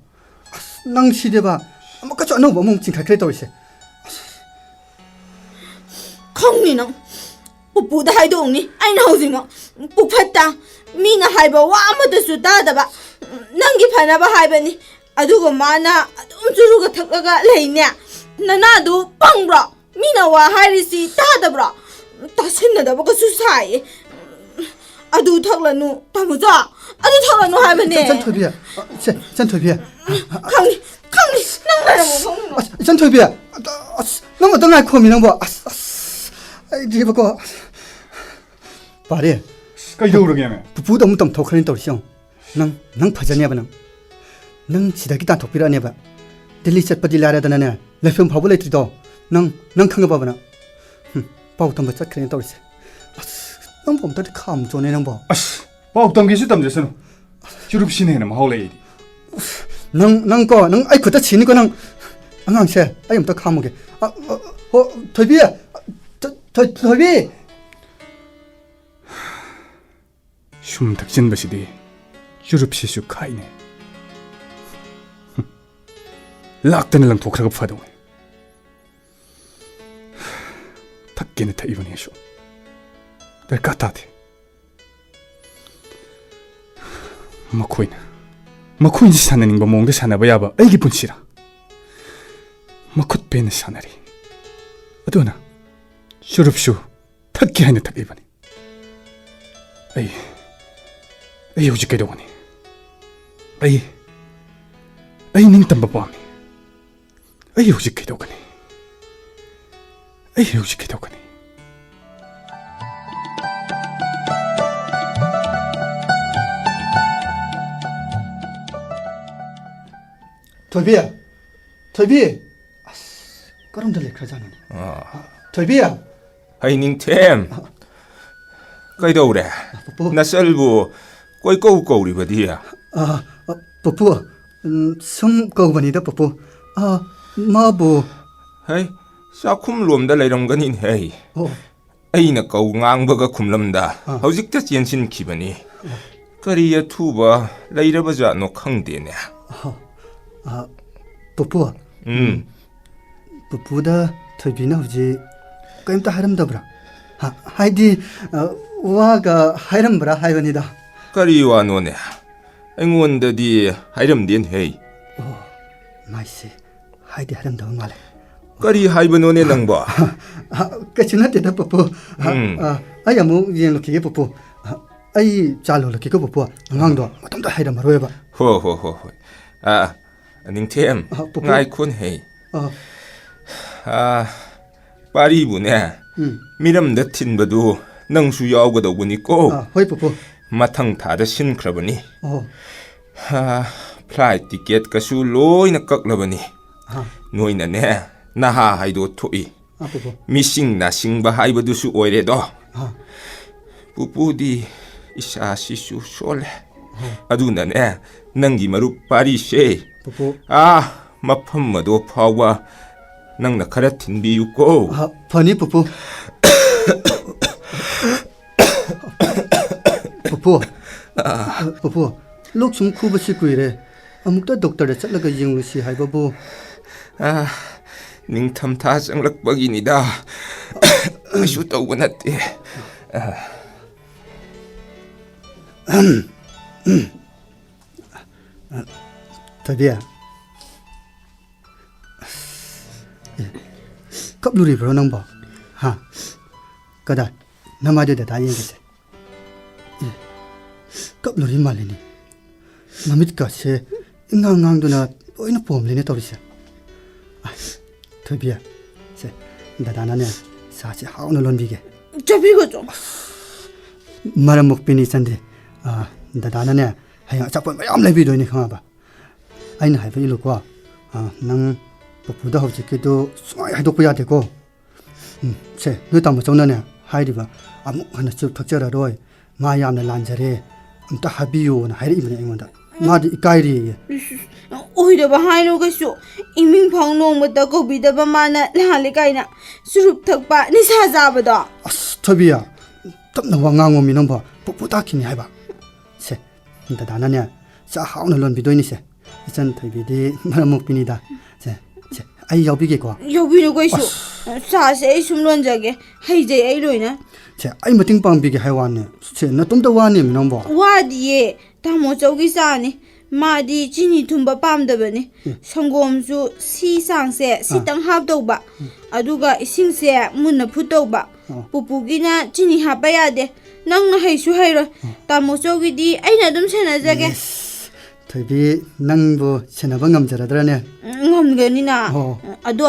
ꯑꯁ, ꯅꯪ ꯁꯤꯗꯤꯕ ꯑꯃꯨꯛꯀꯁꯨ ꯑꯅꯧꯕ ꯑꯃꯃꯨꯛ ꯆꯤꯡꯈꯠꯈ꯭ꯔꯦ ꯇꯧꯔꯤꯁꯦ꯫ ꯈꯪꯅꯤ ꯅꯪ꯫ ꯄꯨꯄꯨꯗ ꯍꯥꯏꯗꯣꯛꯎꯅꯤ꯫ ꯑꯩꯅ ꯍꯧꯖꯤꯛꯃꯛ ꯄꯨꯐꯠꯇ ꯃꯤꯅ ꯍꯥꯏꯕ ꯋꯥ ꯑꯃꯠꯇꯁꯨ ꯇꯥꯗꯕ ꯅꯪꯒꯤ ꯐꯅꯕ ꯍꯥꯏꯕꯅꯤ꯫ ꯑꯗꯨꯒ ꯃꯥꯅ ꯑꯗꯨꯝ ꯆꯨꯔꯨꯒ ꯊꯛꯂꯒ ꯂꯩꯅꯦ꯫ ꯅꯅꯥꯗꯨ ꯄꯪꯕ꯭ꯔꯣ? ꯃꯤꯅ ꯋꯥ ꯍꯥꯏꯔꯤꯁꯤ ꯇꯥꯗꯕ꯭ꯔꯣ? ꯇꯥꯁꯤꯟꯅꯗꯕꯒꯁꯨ ꯁꯥꯏꯌꯦ꯫ ꯑꯗꯨ ꯊꯛꯂꯅꯨ, ꯇꯥꯃꯣꯆꯥ꯫ ꯑꯗꯨ ꯊꯛꯂꯅꯨ ꯍꯥꯏꯕꯅꯦ꯫ ꯏꯆꯟ ꯊꯣꯏꯕꯤ, ꯑ, ꯁꯦ, ꯏꯆꯟ ꯊꯣꯏꯕꯤ꯫ ꯈꯪꯅꯤ, ꯈꯪꯅꯤ, ꯅꯪ ꯂꯩꯔꯝꯃꯣ, ꯈꯪꯅꯤ꯫ ꯑꯁ, ꯏꯆꯟ ꯊꯣꯏꯕꯤ, ꯑꯁ, ꯅꯪ ꯑꯝꯇ ꯉꯥꯏꯈꯣꯃꯤ ꯅꯪꯕꯣ꯫ ꯑꯁ, ꯑꯁ, ꯑꯩꯗꯤꯕꯀꯣ꯫ ꯄꯥꯔꯦ꯫ ꯑꯁ, ꯀꯩꯗꯧꯔꯒꯦꯃꯦ? ꯄꯨꯄꯨꯗ ꯑꯃꯨꯛ ꯇꯝꯊꯣꯛꯈ꯭ꯔꯅꯤ ꯇꯧꯔꯤꯁꯤ ꯌꯦꯡꯉꯨ꯫ ꯅꯪ, ꯅꯪ ꯐꯖꯅꯦꯕ ꯅꯪ꯫ ꯅꯪ ꯁꯤꯗꯒꯤ ꯇꯥꯟꯊꯣꯛꯄꯤꯔꯛꯑꯅꯦꯕ꯫ ꯗꯤꯜꯂꯤ ꯆꯠꯄꯗꯤ ꯂꯥꯏꯔꯗꯅꯅꯦ, ꯂꯩꯐꯝ ꯐꯥꯎꯕ ꯂꯩꯇ꯭ꯔꯤꯗꯣ꯫ ꯅꯪ, ꯅꯪ ꯈꯪꯉꯕꯕ ꯅꯪ? ꯍꯨꯝ, ꯄꯥꯎ ꯇꯝꯕ ꯆꯠꯈ꯭ꯔꯦꯅ ꯇꯧꯔꯤꯁꯦ꯫ ꯑꯁ, ꯅꯪꯕꯨ ꯑꯝꯇꯗꯤ ꯈꯥꯝ ꯆꯣꯅꯦ ꯅꯪꯕꯣ꯫ ꯑꯁ, ꯄꯥꯎ ꯇꯝꯒꯦꯁꯨ ꯇꯝꯖꯁꯅꯨ꯫ ꯆꯨꯔꯨꯞꯁꯤꯅ ꯍꯦꯟꯅ ꯃꯍꯥꯎ ꯂꯩ ꯑꯩꯗꯤ꯫ ꯅꯪ, ꯅꯪ ꯀꯣ, ꯅꯪ ꯑꯩ ꯈꯨꯠꯇ ꯁꯤꯅꯤꯀꯣ ꯅꯪ꯫ ꯑꯉꯥꯡꯁꯦ, ꯑꯩ ꯑꯝꯇ ꯈꯥꯝꯃꯨꯒꯦ꯫ ꯑ, ꯑ, ꯍꯣ, ꯊꯣꯏꯕꯤ! ꯊꯣ-, ꯊꯣꯏ-, ꯊꯣꯏꯕꯤ! ꯁꯨꯝ ꯊꯛꯆꯤꯟꯕꯁꯤꯗꯤ ꯆꯨꯔꯨꯞꯁꯤꯁꯨ ꯈꯥꯏꯅꯦ꯫ ꯍꯨꯝ꯫ ꯂꯥꯛꯇꯅ ꯂꯪꯊꯣꯛꯈ꯭ꯔꯒ ꯐꯗꯧꯅꯤ꯫ ꯊꯛꯀꯦꯅ ꯊꯛꯏꯕꯅꯤ ꯑꯩꯁꯨ꯫ ꯗꯔꯀꯥꯔ ꯇꯥꯗꯦ꯫ ꯃꯈꯣꯏꯅ, ꯃꯈꯣꯏꯅ ꯁꯥꯟꯅꯅꯤꯡꯕ ꯃꯑꯣꯡꯗ ꯁꯥꯟꯅꯕ ꯌꯥꯕ ꯑꯩꯒꯤ ꯄꯨꯟꯁꯤꯔꯥ? ꯃꯈꯨꯠ ꯄꯦꯟꯅ ꯁꯥꯟꯅꯔꯤ꯫ ꯑꯗꯨꯅ ꯆꯨꯔꯨꯞꯁꯨ ꯊꯛꯀꯦ ꯍꯥꯏꯅ ꯊꯛꯂꯤꯕꯅꯤ꯫ ꯑꯩ, ꯑꯩ ꯍꯧꯖꯤꯛ ꯀꯩꯗꯧꯒꯅꯤ? ꯑꯩ, ꯑꯩ ꯅꯤꯡꯇꯝꯕ ꯄꯥꯝꯃꯤ꯫ ꯑꯩ ꯍꯧꯖꯤꯛ ꯀꯩꯗꯧꯒꯅꯤ? ꯑꯩ ꯍꯧꯖꯤꯛ ꯀꯩꯗꯧꯒꯅꯤ? ꯊꯣꯏꯕꯤ! ꯊꯣꯏꯕꯤ! ꯑꯁ, ꯀꯔꯣꯝꯗ ꯂꯩꯈ꯭ꯔꯖꯥꯠꯅꯣꯅꯦ? ꯑꯥ꯫ ꯊꯣꯏꯕꯤ! ꯍꯩꯅꯤꯡꯊꯦꯝ! ꯀꯩꯗꯧꯔꯦ? ꯄꯨꯄꯨ꯫ ꯅꯆꯜꯕꯨ ꯀꯣꯏꯀꯧ ꯀꯧꯔꯤꯕꯗꯤ? ꯑꯥ, ꯄꯨꯄꯨ, ꯎꯝ, ꯁꯨꯝ ꯀꯧꯕꯅꯤꯗ, ꯄꯨꯄꯨ꯫ ꯑꯥ, ꯃꯥꯕꯨ ꯍꯩ, ꯆꯥꯛꯈꯨꯝꯂꯣꯝꯗ ꯂꯩꯔꯝꯒꯅꯤꯅꯦ꯫ ꯑꯣ꯫ ꯑꯩꯅ ꯀꯧ ꯉꯥꯡꯕꯒ ꯈꯨꯝꯂꯝꯗ ꯑꯥ꯫ ꯍꯧꯖꯤꯛꯇ ꯆꯦꯟꯁꯤꯟꯈꯤꯕꯅꯤ꯫ ꯑꯣ꯫ ꯀꯔꯤ ꯑꯊꯨꯕ ꯂꯩꯔꯕꯖꯥꯠꯅꯣ ꯈꯪꯗꯦꯅꯦ꯫ ꯑꯣ꯫ ꯑꯥ, ꯄꯨꯄꯨ꯫ ꯎꯝ꯫ ꯄꯨꯄꯨꯗ ꯊꯣꯏꯕꯤꯅ ꯍꯧꯖꯤꯛ ꯀꯔꯤꯝꯇ ꯍꯥꯏꯔꯝꯗꯕ꯭ꯔꯥ? ꯍꯥ, ꯍꯥꯏꯗꯤ, ꯑ, ꯋꯥꯒ ꯍꯥꯏꯔꯝꯕ꯭ꯔꯥ ꯍꯥꯏꯕꯅꯤꯗ꯫ ꯀꯔꯤ ꯋꯥꯅꯣꯅꯦ? ꯑꯩꯉꯣꯟꯗꯗꯤ ꯍꯥꯏꯔꯝꯗꯦꯅꯦꯍꯦ꯫ ꯑꯣ, ꯃꯥꯏꯁꯦ, ꯍꯥꯏꯗꯤ ꯍꯥꯏꯔꯝꯗꯕ ꯃꯥꯜꯂꯦ꯫ ꯀꯔꯤ ꯍꯥꯏꯕꯅꯣꯅꯦ ꯅꯪꯕꯣ? ꯑ, ꯀꯩꯁꯨ ꯅꯠꯇꯦꯗ, ꯄꯨꯄꯨ꯫ ꯑ, ꯎꯝ꯫ ꯑ, ꯑꯩ ꯑꯃꯨꯛ ꯌꯦꯡꯂꯨꯈꯤꯒꯦ, ꯄꯨꯄꯨ꯫ ꯑ, ꯑꯩ ꯆꯥ ꯂꯣꯜꯂꯛꯀꯦꯀꯣ, ꯄꯨꯄꯨ꯫ ꯑꯉꯥꯡꯗꯣ ꯃꯇꯣꯝꯇ ꯍꯥꯏꯔꯝꯃꯔꯣꯏꯕ꯫ ꯍꯣ, ꯍꯣ, ꯍꯣ, ꯍꯣꯏ꯫ ꯑ, ꯅꯤꯡꯊꯦꯝ, ꯑ, ꯄꯨꯄꯨ꯫ ꯉꯥꯏꯈꯣꯅꯦꯍꯦ꯫ ꯑ꯫ ꯑ, ꯄꯥꯔꯤꯕꯨꯅꯦ, ꯎꯝ꯫ ꯃꯤꯔꯝꯗ ꯊꯤꯟꯕꯗꯨ ꯅꯪꯁꯨ ꯌꯥꯎꯒꯗꯧꯕꯅꯤꯀꯣ꯫ ꯑ, ꯍꯣꯏ, ꯄꯨꯄꯨ꯫ ꯃꯊꯪ ꯊꯥꯗ ꯁꯤꯟꯈ꯭ꯔꯕꯅꯤ꯫ ꯑꯣ꯫ ꯑ, flight ticketꯀꯁꯨ ꯂꯣꯏꯅ ꯀꯛꯂꯕꯅꯤ꯫ ꯑ꯫ ꯅꯣꯏꯅꯅꯦ, ꯅꯍꯥ ꯍꯥꯏꯗꯣ ꯊꯣꯛꯏ꯫ ꯑ, ꯄꯨꯄꯨ꯫ ꯃꯤꯁꯤꯡ ꯅꯥꯁꯤꯡꯕ ꯍꯥꯏꯕꯗꯨꯁꯨ ꯑꯣꯏꯔꯦꯗꯣ꯫ ꯑ꯫ ꯄꯨꯄꯨꯗꯤ ꯏꯁꯥꯁꯤꯁꯨ ꯁꯣꯜꯂꯦ꯫ ꯑ꯫ ꯑꯗꯨꯅꯅꯦ, ꯅꯪꯒꯤ ꯃꯔꯨꯞ ꯄꯥꯔꯤꯁꯦ ꯄꯨꯄꯨ꯫ ꯑꯥ, ꯃꯐꯝ ꯑꯗꯣ ꯐꯥꯎꯕ ꯅꯪꯅ ꯈꯔ ꯊꯤꯟꯕꯤꯌꯨꯀꯣ꯫ ꯑ, ꯐꯅꯤ, ꯄꯨꯄꯨ꯫ ꯄꯨꯄꯨ꯫ ꯑ꯫ ꯄꯨꯄꯨ, ꯂꯣꯛ ꯁꯨꯝ ꯈꯨꯕꯁꯤ ꯀꯨꯏꯔꯦ꯫ ꯑꯃꯨꯛꯇ doctorꯗ ꯆꯠꯂꯒ ꯌꯦꯡꯂꯨꯁꯤ ꯍꯥꯏꯕꯕꯨ꯫ ꯑ, ꯅꯤꯡꯊꯝꯊꯥ ꯆꯪꯂꯛꯄꯒꯤꯅꯤꯗ꯫ ꯀꯩꯁꯨ ꯇꯧꯕ ꯅꯠꯇꯦ꯫ ꯊꯣꯏꯕꯤ, ꯑꯦ, ꯀꯞꯂꯨꯔꯤꯕ꯭ꯔꯣ ꯅꯪꯕꯣ? ꯍꯥ? ꯀꯗꯥꯏ? ꯅꯃꯥꯏꯗꯨ ꯗꯗꯥ ꯌꯦꯡꯒꯦꯁꯦ꯫ ꯑꯦ, ꯀꯞꯂꯨꯔꯤ ꯃꯥꯜꯂꯤꯅꯦ꯫ ꯃꯃꯤꯠꯀꯁꯦ ꯏꯉꯥꯡ ꯉꯥꯡꯗꯨꯅ ꯂꯣꯏꯅ ꯄꯣꯝꯂꯤꯅꯦ ꯇꯧꯔꯤꯁꯦ꯫ ꯑ, ꯊꯣꯏꯕꯤ, ꯁꯦ, ꯗꯗꯥꯅꯅꯦ, ꯆꯥꯁꯦ ꯍꯥꯎꯅ ꯂꯣꯟꯕꯤꯒꯦ꯫ ꯆꯥꯕꯤꯒꯣ ꯆꯣ꯫ ꯃꯔꯝ ꯃꯣꯛꯄꯤꯅꯤ ꯆꯟꯗꯤ꯫ ꯑ, ꯗꯗꯥꯅꯅꯦ, ꯍꯌꯦꯡ ꯑꯆꯥꯄꯣꯠ ꯃꯌꯥꯝ ꯂꯩꯕꯤꯗꯣꯏꯅꯤ, ꯈꯪꯉꯕ? ꯑꯩꯅ ꯍꯥꯏꯕ ꯏꯜꯂꯨꯀꯣ꯫ ꯑ, ꯅꯪ ꯄꯨꯄꯨꯗ ꯍꯧꯖꯤꯛꯀꯤꯗꯨ ꯁꯨꯡꯍꯥꯏ ꯍꯥꯏꯗꯣꯛꯄ ꯌꯥꯗꯦꯀꯣ꯫ ꯎꯝ, ꯁꯦ, ꯅꯣꯏ ꯇꯥꯃꯣꯆꯧꯅꯅꯦ ꯍꯥꯏꯔꯤꯕ, "ꯑꯃꯨꯛ ꯍꯟꯅ ꯆꯨꯔꯨꯞ ꯊꯛꯆꯔꯔꯣꯏ, ꯃꯥ ꯌꯥꯝꯅ ꯂꯥꯟꯖꯔꯦ, ꯑꯝꯇ ꯍꯥꯏꯕꯤꯌꯨꯅ" ꯍꯥꯏꯔꯛꯏꯕꯅꯦ ꯑꯩꯉꯣꯟꯗ꯫ ꯃꯥꯗꯤ ꯏꯀꯥꯏꯔꯦꯌꯦ꯫ ꯏꯁ, ꯏꯁ, ꯑꯣꯏꯗꯕ ꯍꯥꯏꯅꯨ ꯀꯩꯁꯨ꯫ ꯏꯃꯤꯡ ꯐꯥꯎ ꯅꯣꯡꯃꯇ ꯀꯧꯕꯤꯗꯕ ꯃꯥꯅ ꯂꯥꯜꯂꯦ ꯀꯥꯏꯅ ꯆꯨꯔꯨꯞ ꯊꯛꯄ, ꯅꯤꯁꯥ ꯆꯥꯕꯗꯣ꯫ ꯑꯁ, ꯊꯣꯏꯕꯤ, ꯇꯞꯅ ꯋꯥ ꯉꯥꯡꯉꯣꯃꯤ ꯅꯪꯕꯣ, ꯄꯨꯄꯨ ꯇꯥꯈꯤꯅꯤ ꯍꯥꯏꯕ꯫ ꯁꯦ, ꯗꯗꯥꯅꯅꯦ, ꯆꯥꯛ ꯍꯥꯎꯅ ꯂꯣꯟꯕꯤꯗꯣꯏꯅꯤꯁꯦ꯫ ꯏꯆꯟ ꯊꯣꯏꯕꯤꯗꯤ ꯃꯔꯝ ꯃꯣꯛꯄꯤꯅꯤꯗ꯫ ꯁꯦ, ꯁꯦ, ꯑꯩ ꯌꯥꯎꯕꯤꯒꯦꯀꯣ꯫ ꯌꯥꯎꯕꯤꯔꯨ ꯀꯩꯁꯨ꯫ ꯑꯁ꯫ ꯆꯥꯁꯦ ꯑꯩ ꯁꯨꯝ ꯂꯣꯟꯖꯒꯦ꯫ ꯍꯩꯖꯩ ꯑꯩ ꯂꯣꯏꯅ꯫ ꯁꯦ, ꯑꯩ ꯃꯇꯦꯡ ꯄꯥꯡꯕꯤꯒꯦ ꯍꯥꯏ ꯋꯥꯅꯦ꯫ ꯁꯦ, ꯅꯇꯣꯝꯇ ꯋꯥꯅꯦꯃꯤ ꯅꯪꯕꯣ꯫ ꯋꯥꯗꯤꯌꯦ, ꯇꯥꯃꯣ ꯆꯧꯒꯤ ꯆꯥꯅꯤ꯫ ꯃꯥꯗꯤ ꯆꯤꯅꯤ ꯊꯨꯝꯕ ꯄꯥꯝꯗꯕꯅꯤ꯫ ꯎꯝ꯫ ꯁꯪꯒꯣꯝꯁꯨ ꯁꯤ ꯆꯥꯡꯁꯦ, ꯑꯥ꯫ ꯁꯤꯇꯪ ꯍꯥꯞꯇꯧꯕ꯫ ꯎꯝ꯫ ꯑꯗꯨꯒ ꯏꯁꯤꯡꯁꯦ ꯃꯨꯟꯅ ꯐꯨꯠꯇꯧꯕ꯫ ꯑꯥ꯫ ꯄꯨꯄꯨꯒꯤꯅ ꯆꯤꯅꯤ ꯍꯥꯞꯄ ꯌꯥꯗꯦ꯫ ꯅꯪꯅ ꯍꯩꯁꯨ ꯍꯩꯔꯣꯏ꯫ ꯑꯥ꯫ ꯇꯥꯃꯣ ꯆꯧꯒꯤꯗꯤ ꯑꯩꯅ ꯑꯗꯨꯝ ꯁꯦꯟꯅꯖꯒꯦ꯫ ꯏꯁ, ꯊꯣꯏꯕꯤ, ꯅꯪꯕꯨ ꯁꯦꯟꯅꯕ ꯉꯝꯖꯔꯗ꯭ꯔꯅꯦ? ꯎꯝ, ꯉꯝꯒꯅꯤꯅ꯫ ꯑꯣ꯫ ꯑꯗꯣ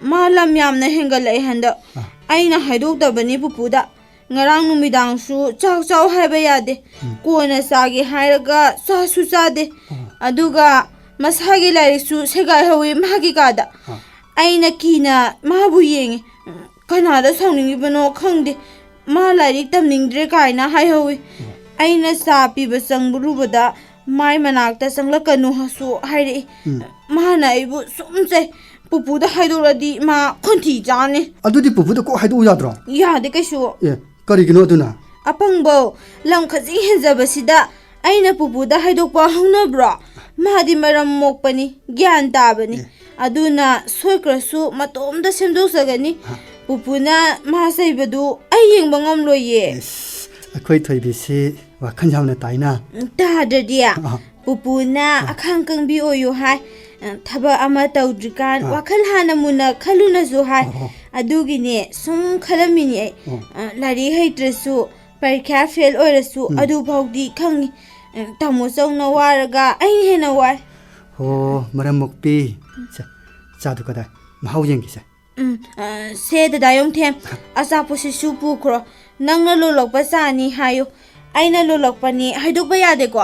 ꯃꯥ ꯂꯝ ꯌꯥꯝꯅ ꯍꯦꯟꯒꯠꯂꯛꯑꯦ ꯍꯟꯗꯛ꯫ ꯑꯥ꯫ ꯑꯩꯅ ꯍꯥꯏꯗꯣꯛꯇꯕꯅꯤ ꯄꯨꯄꯨꯗ꯫ ꯉꯔꯥꯡ ꯅꯨꯃꯤꯗꯥꯡꯁꯨ ꯆꯥꯛ ꯆꯥꯎ ꯍꯥꯏꯕ ꯌꯥꯗꯦ꯫ ꯎꯝ꯫ ꯀꯣꯟꯅ ꯆꯥꯒꯦ ꯍꯥꯏꯔꯒ ꯆꯥꯁꯨ ꯆꯥꯗꯦ꯫ ꯑꯣ꯫ ꯑꯗꯨꯒ ꯃꯁꯥꯒꯤ ꯂꯥꯏꯔꯤꯛꯁꯨ ꯁꯦꯒꯥꯏꯍꯧꯋꯤ ꯃꯥꯒꯤ ꯀꯥꯗ꯫ ꯑꯣ꯫ ꯑꯩꯅ ꯀꯤꯅ ꯃꯥꯕꯨ ꯌꯦꯡꯉꯤ꯫ ꯀꯅꯥꯗ ꯁꯥꯎꯅꯤꯡꯉꯤꯕꯅꯣ ꯈꯪꯗꯦ꯫ ꯃꯥ ꯂꯥꯏꯔꯤꯛ ꯇꯝꯅꯤꯡꯗ꯭ꯔꯦ ꯀꯥꯏꯅ ꯍꯥꯏꯍꯧꯋꯤ꯫ ꯑꯣ꯫ ꯑꯩꯅ ꯆꯥ ꯄꯤꯕ ꯆꯪꯂꯨꯕꯗ ꯃꯥꯏ ꯃꯅꯥꯛꯇ ꯆꯪꯂꯛꯀꯅꯨ ꯍꯥꯏꯁꯨ ꯍꯥꯏꯔꯛꯏ꯫ ꯎꯝ꯫ ꯃꯥꯅ ꯑꯩꯕꯨ ꯁꯨꯝ ꯆꯩ꯫ ꯄꯨꯄꯨꯗ ꯍꯥꯏꯗꯣꯛꯂꯗꯤ ꯃꯥ ꯈꯣꯟꯊꯤ ꯆꯥꯅꯤ꯫ ꯑꯗꯨꯗꯤ ꯄꯨꯄꯨꯗ ꯀꯣꯛ ꯍꯥꯏꯗꯣꯛꯎ ꯌꯥꯗ꯭ꯔꯣ? ꯌꯥꯗꯦ ꯀꯩꯁꯨ꯫ ꯑꯦ, ꯀꯔꯤꯒꯤꯅꯣ ꯑꯗꯨꯅ? ꯑꯄꯪꯕꯧ, ꯂꯝ ꯈꯖꯤꯛ ꯍꯦꯟꯖꯕꯁꯤꯗ ꯑꯩꯅ ꯄꯨꯄꯨꯗ ꯍꯥꯏꯗꯣꯛꯄ ꯍꯧꯅꯕ꯭ꯔꯣ? ꯃꯥꯗꯤ ꯃꯔꯝ ꯃꯣꯛꯄꯅꯤ, ꯒ꯭ꯌꯥꯟ ꯇꯥꯕꯅꯤ꯫ ꯑꯦ꯫ ꯑꯗꯨꯅ ꯁꯣꯏꯈ꯭ꯔꯁꯨ ꯃꯇꯣꯝꯇ ꯁꯦꯝꯗꯣꯛꯆꯒꯅꯤ꯫ ꯍꯥ? ꯄꯨꯄꯨꯅ ꯃꯥ ꯆꯩꯕꯗꯨ ꯑꯩ ꯌꯦꯡꯕ ꯉꯝꯂꯣꯏꯌꯦ꯫ ꯏꯁ, ꯑꯩꯈꯣꯏ ꯊꯣꯏꯕꯤꯁꯤ ꯋꯥꯈꯜ ꯌꯥꯝꯅ ꯇꯥꯏꯅ꯫ ꯎꯝ, ꯇꯥꯗ꯭ꯔꯗꯤ꯫ ꯑꯥ꯫ ꯄꯨꯄꯨꯅ ꯑꯥ꯫ ꯑꯈꯥꯡ ꯀꯪꯕꯤ ꯑꯣꯏꯌꯨ ꯍꯥꯏ꯫ ꯑ, ꯊꯕꯛ ꯑꯃ ꯇꯧꯗ꯭ꯔꯤꯀꯥꯟ ꯑꯥ꯫ ꯋꯥꯈꯜ ꯍꯥꯟꯅ ꯃꯨꯟꯅ ꯈꯜꯂꯨꯅꯁꯨ ꯍꯥꯏ꯫ ꯑꯣ꯫ ꯑꯗꯨꯒꯤꯅꯦ ꯁꯨꯝ ꯈꯜꯂꯝꯃꯤꯅꯦ ꯑꯩ꯫ ꯑꯣ꯫ ꯑ, ꯂꯥꯏꯔꯤꯛ ꯍꯩꯇ꯭ꯔꯁꯨ, ꯄꯔꯤꯈ꯭ꯌꯥ ꯐꯦꯜ ꯑꯣꯏꯔꯁꯨ, ꯎꯝ꯫ ꯑꯗꯨꯐꯥꯎꯗꯤ ꯈꯪꯉꯤ꯫ ꯎꯝ, ꯇꯥꯃꯣ ꯆꯧꯅ ꯋꯥꯔꯒ ꯑꯩꯅ ꯍꯦꯟꯅ ꯋꯥꯏ꯫ ꯑꯣ, ꯃꯔꯝ ꯃꯣꯛꯄꯤ꯫ ꯁꯦ, ꯆꯥꯗꯨ ꯀꯗꯥꯏ? ꯃꯍꯥꯎ ꯌꯦꯡꯒꯦꯁꯦ꯫ ꯎꯝ, ꯑ, ꯁꯦ ꯗꯗꯥ ꯌꯣꯡꯊꯦꯝ, ꯑꯆꯥꯄꯣꯠꯁꯤꯁꯨ ꯄꯨꯈ꯭ꯔꯣ꯫ ꯅꯪꯅ ꯂꯣꯜꯂꯛꯄ ꯆꯥꯅꯤ ꯍꯥꯏꯌꯨ꯫ ꯑꯩꯅ ꯂꯣꯜꯂꯛꯄꯅꯤ ꯍꯥꯏꯗꯣꯛꯄ ꯌꯥꯗꯦꯀꯣ?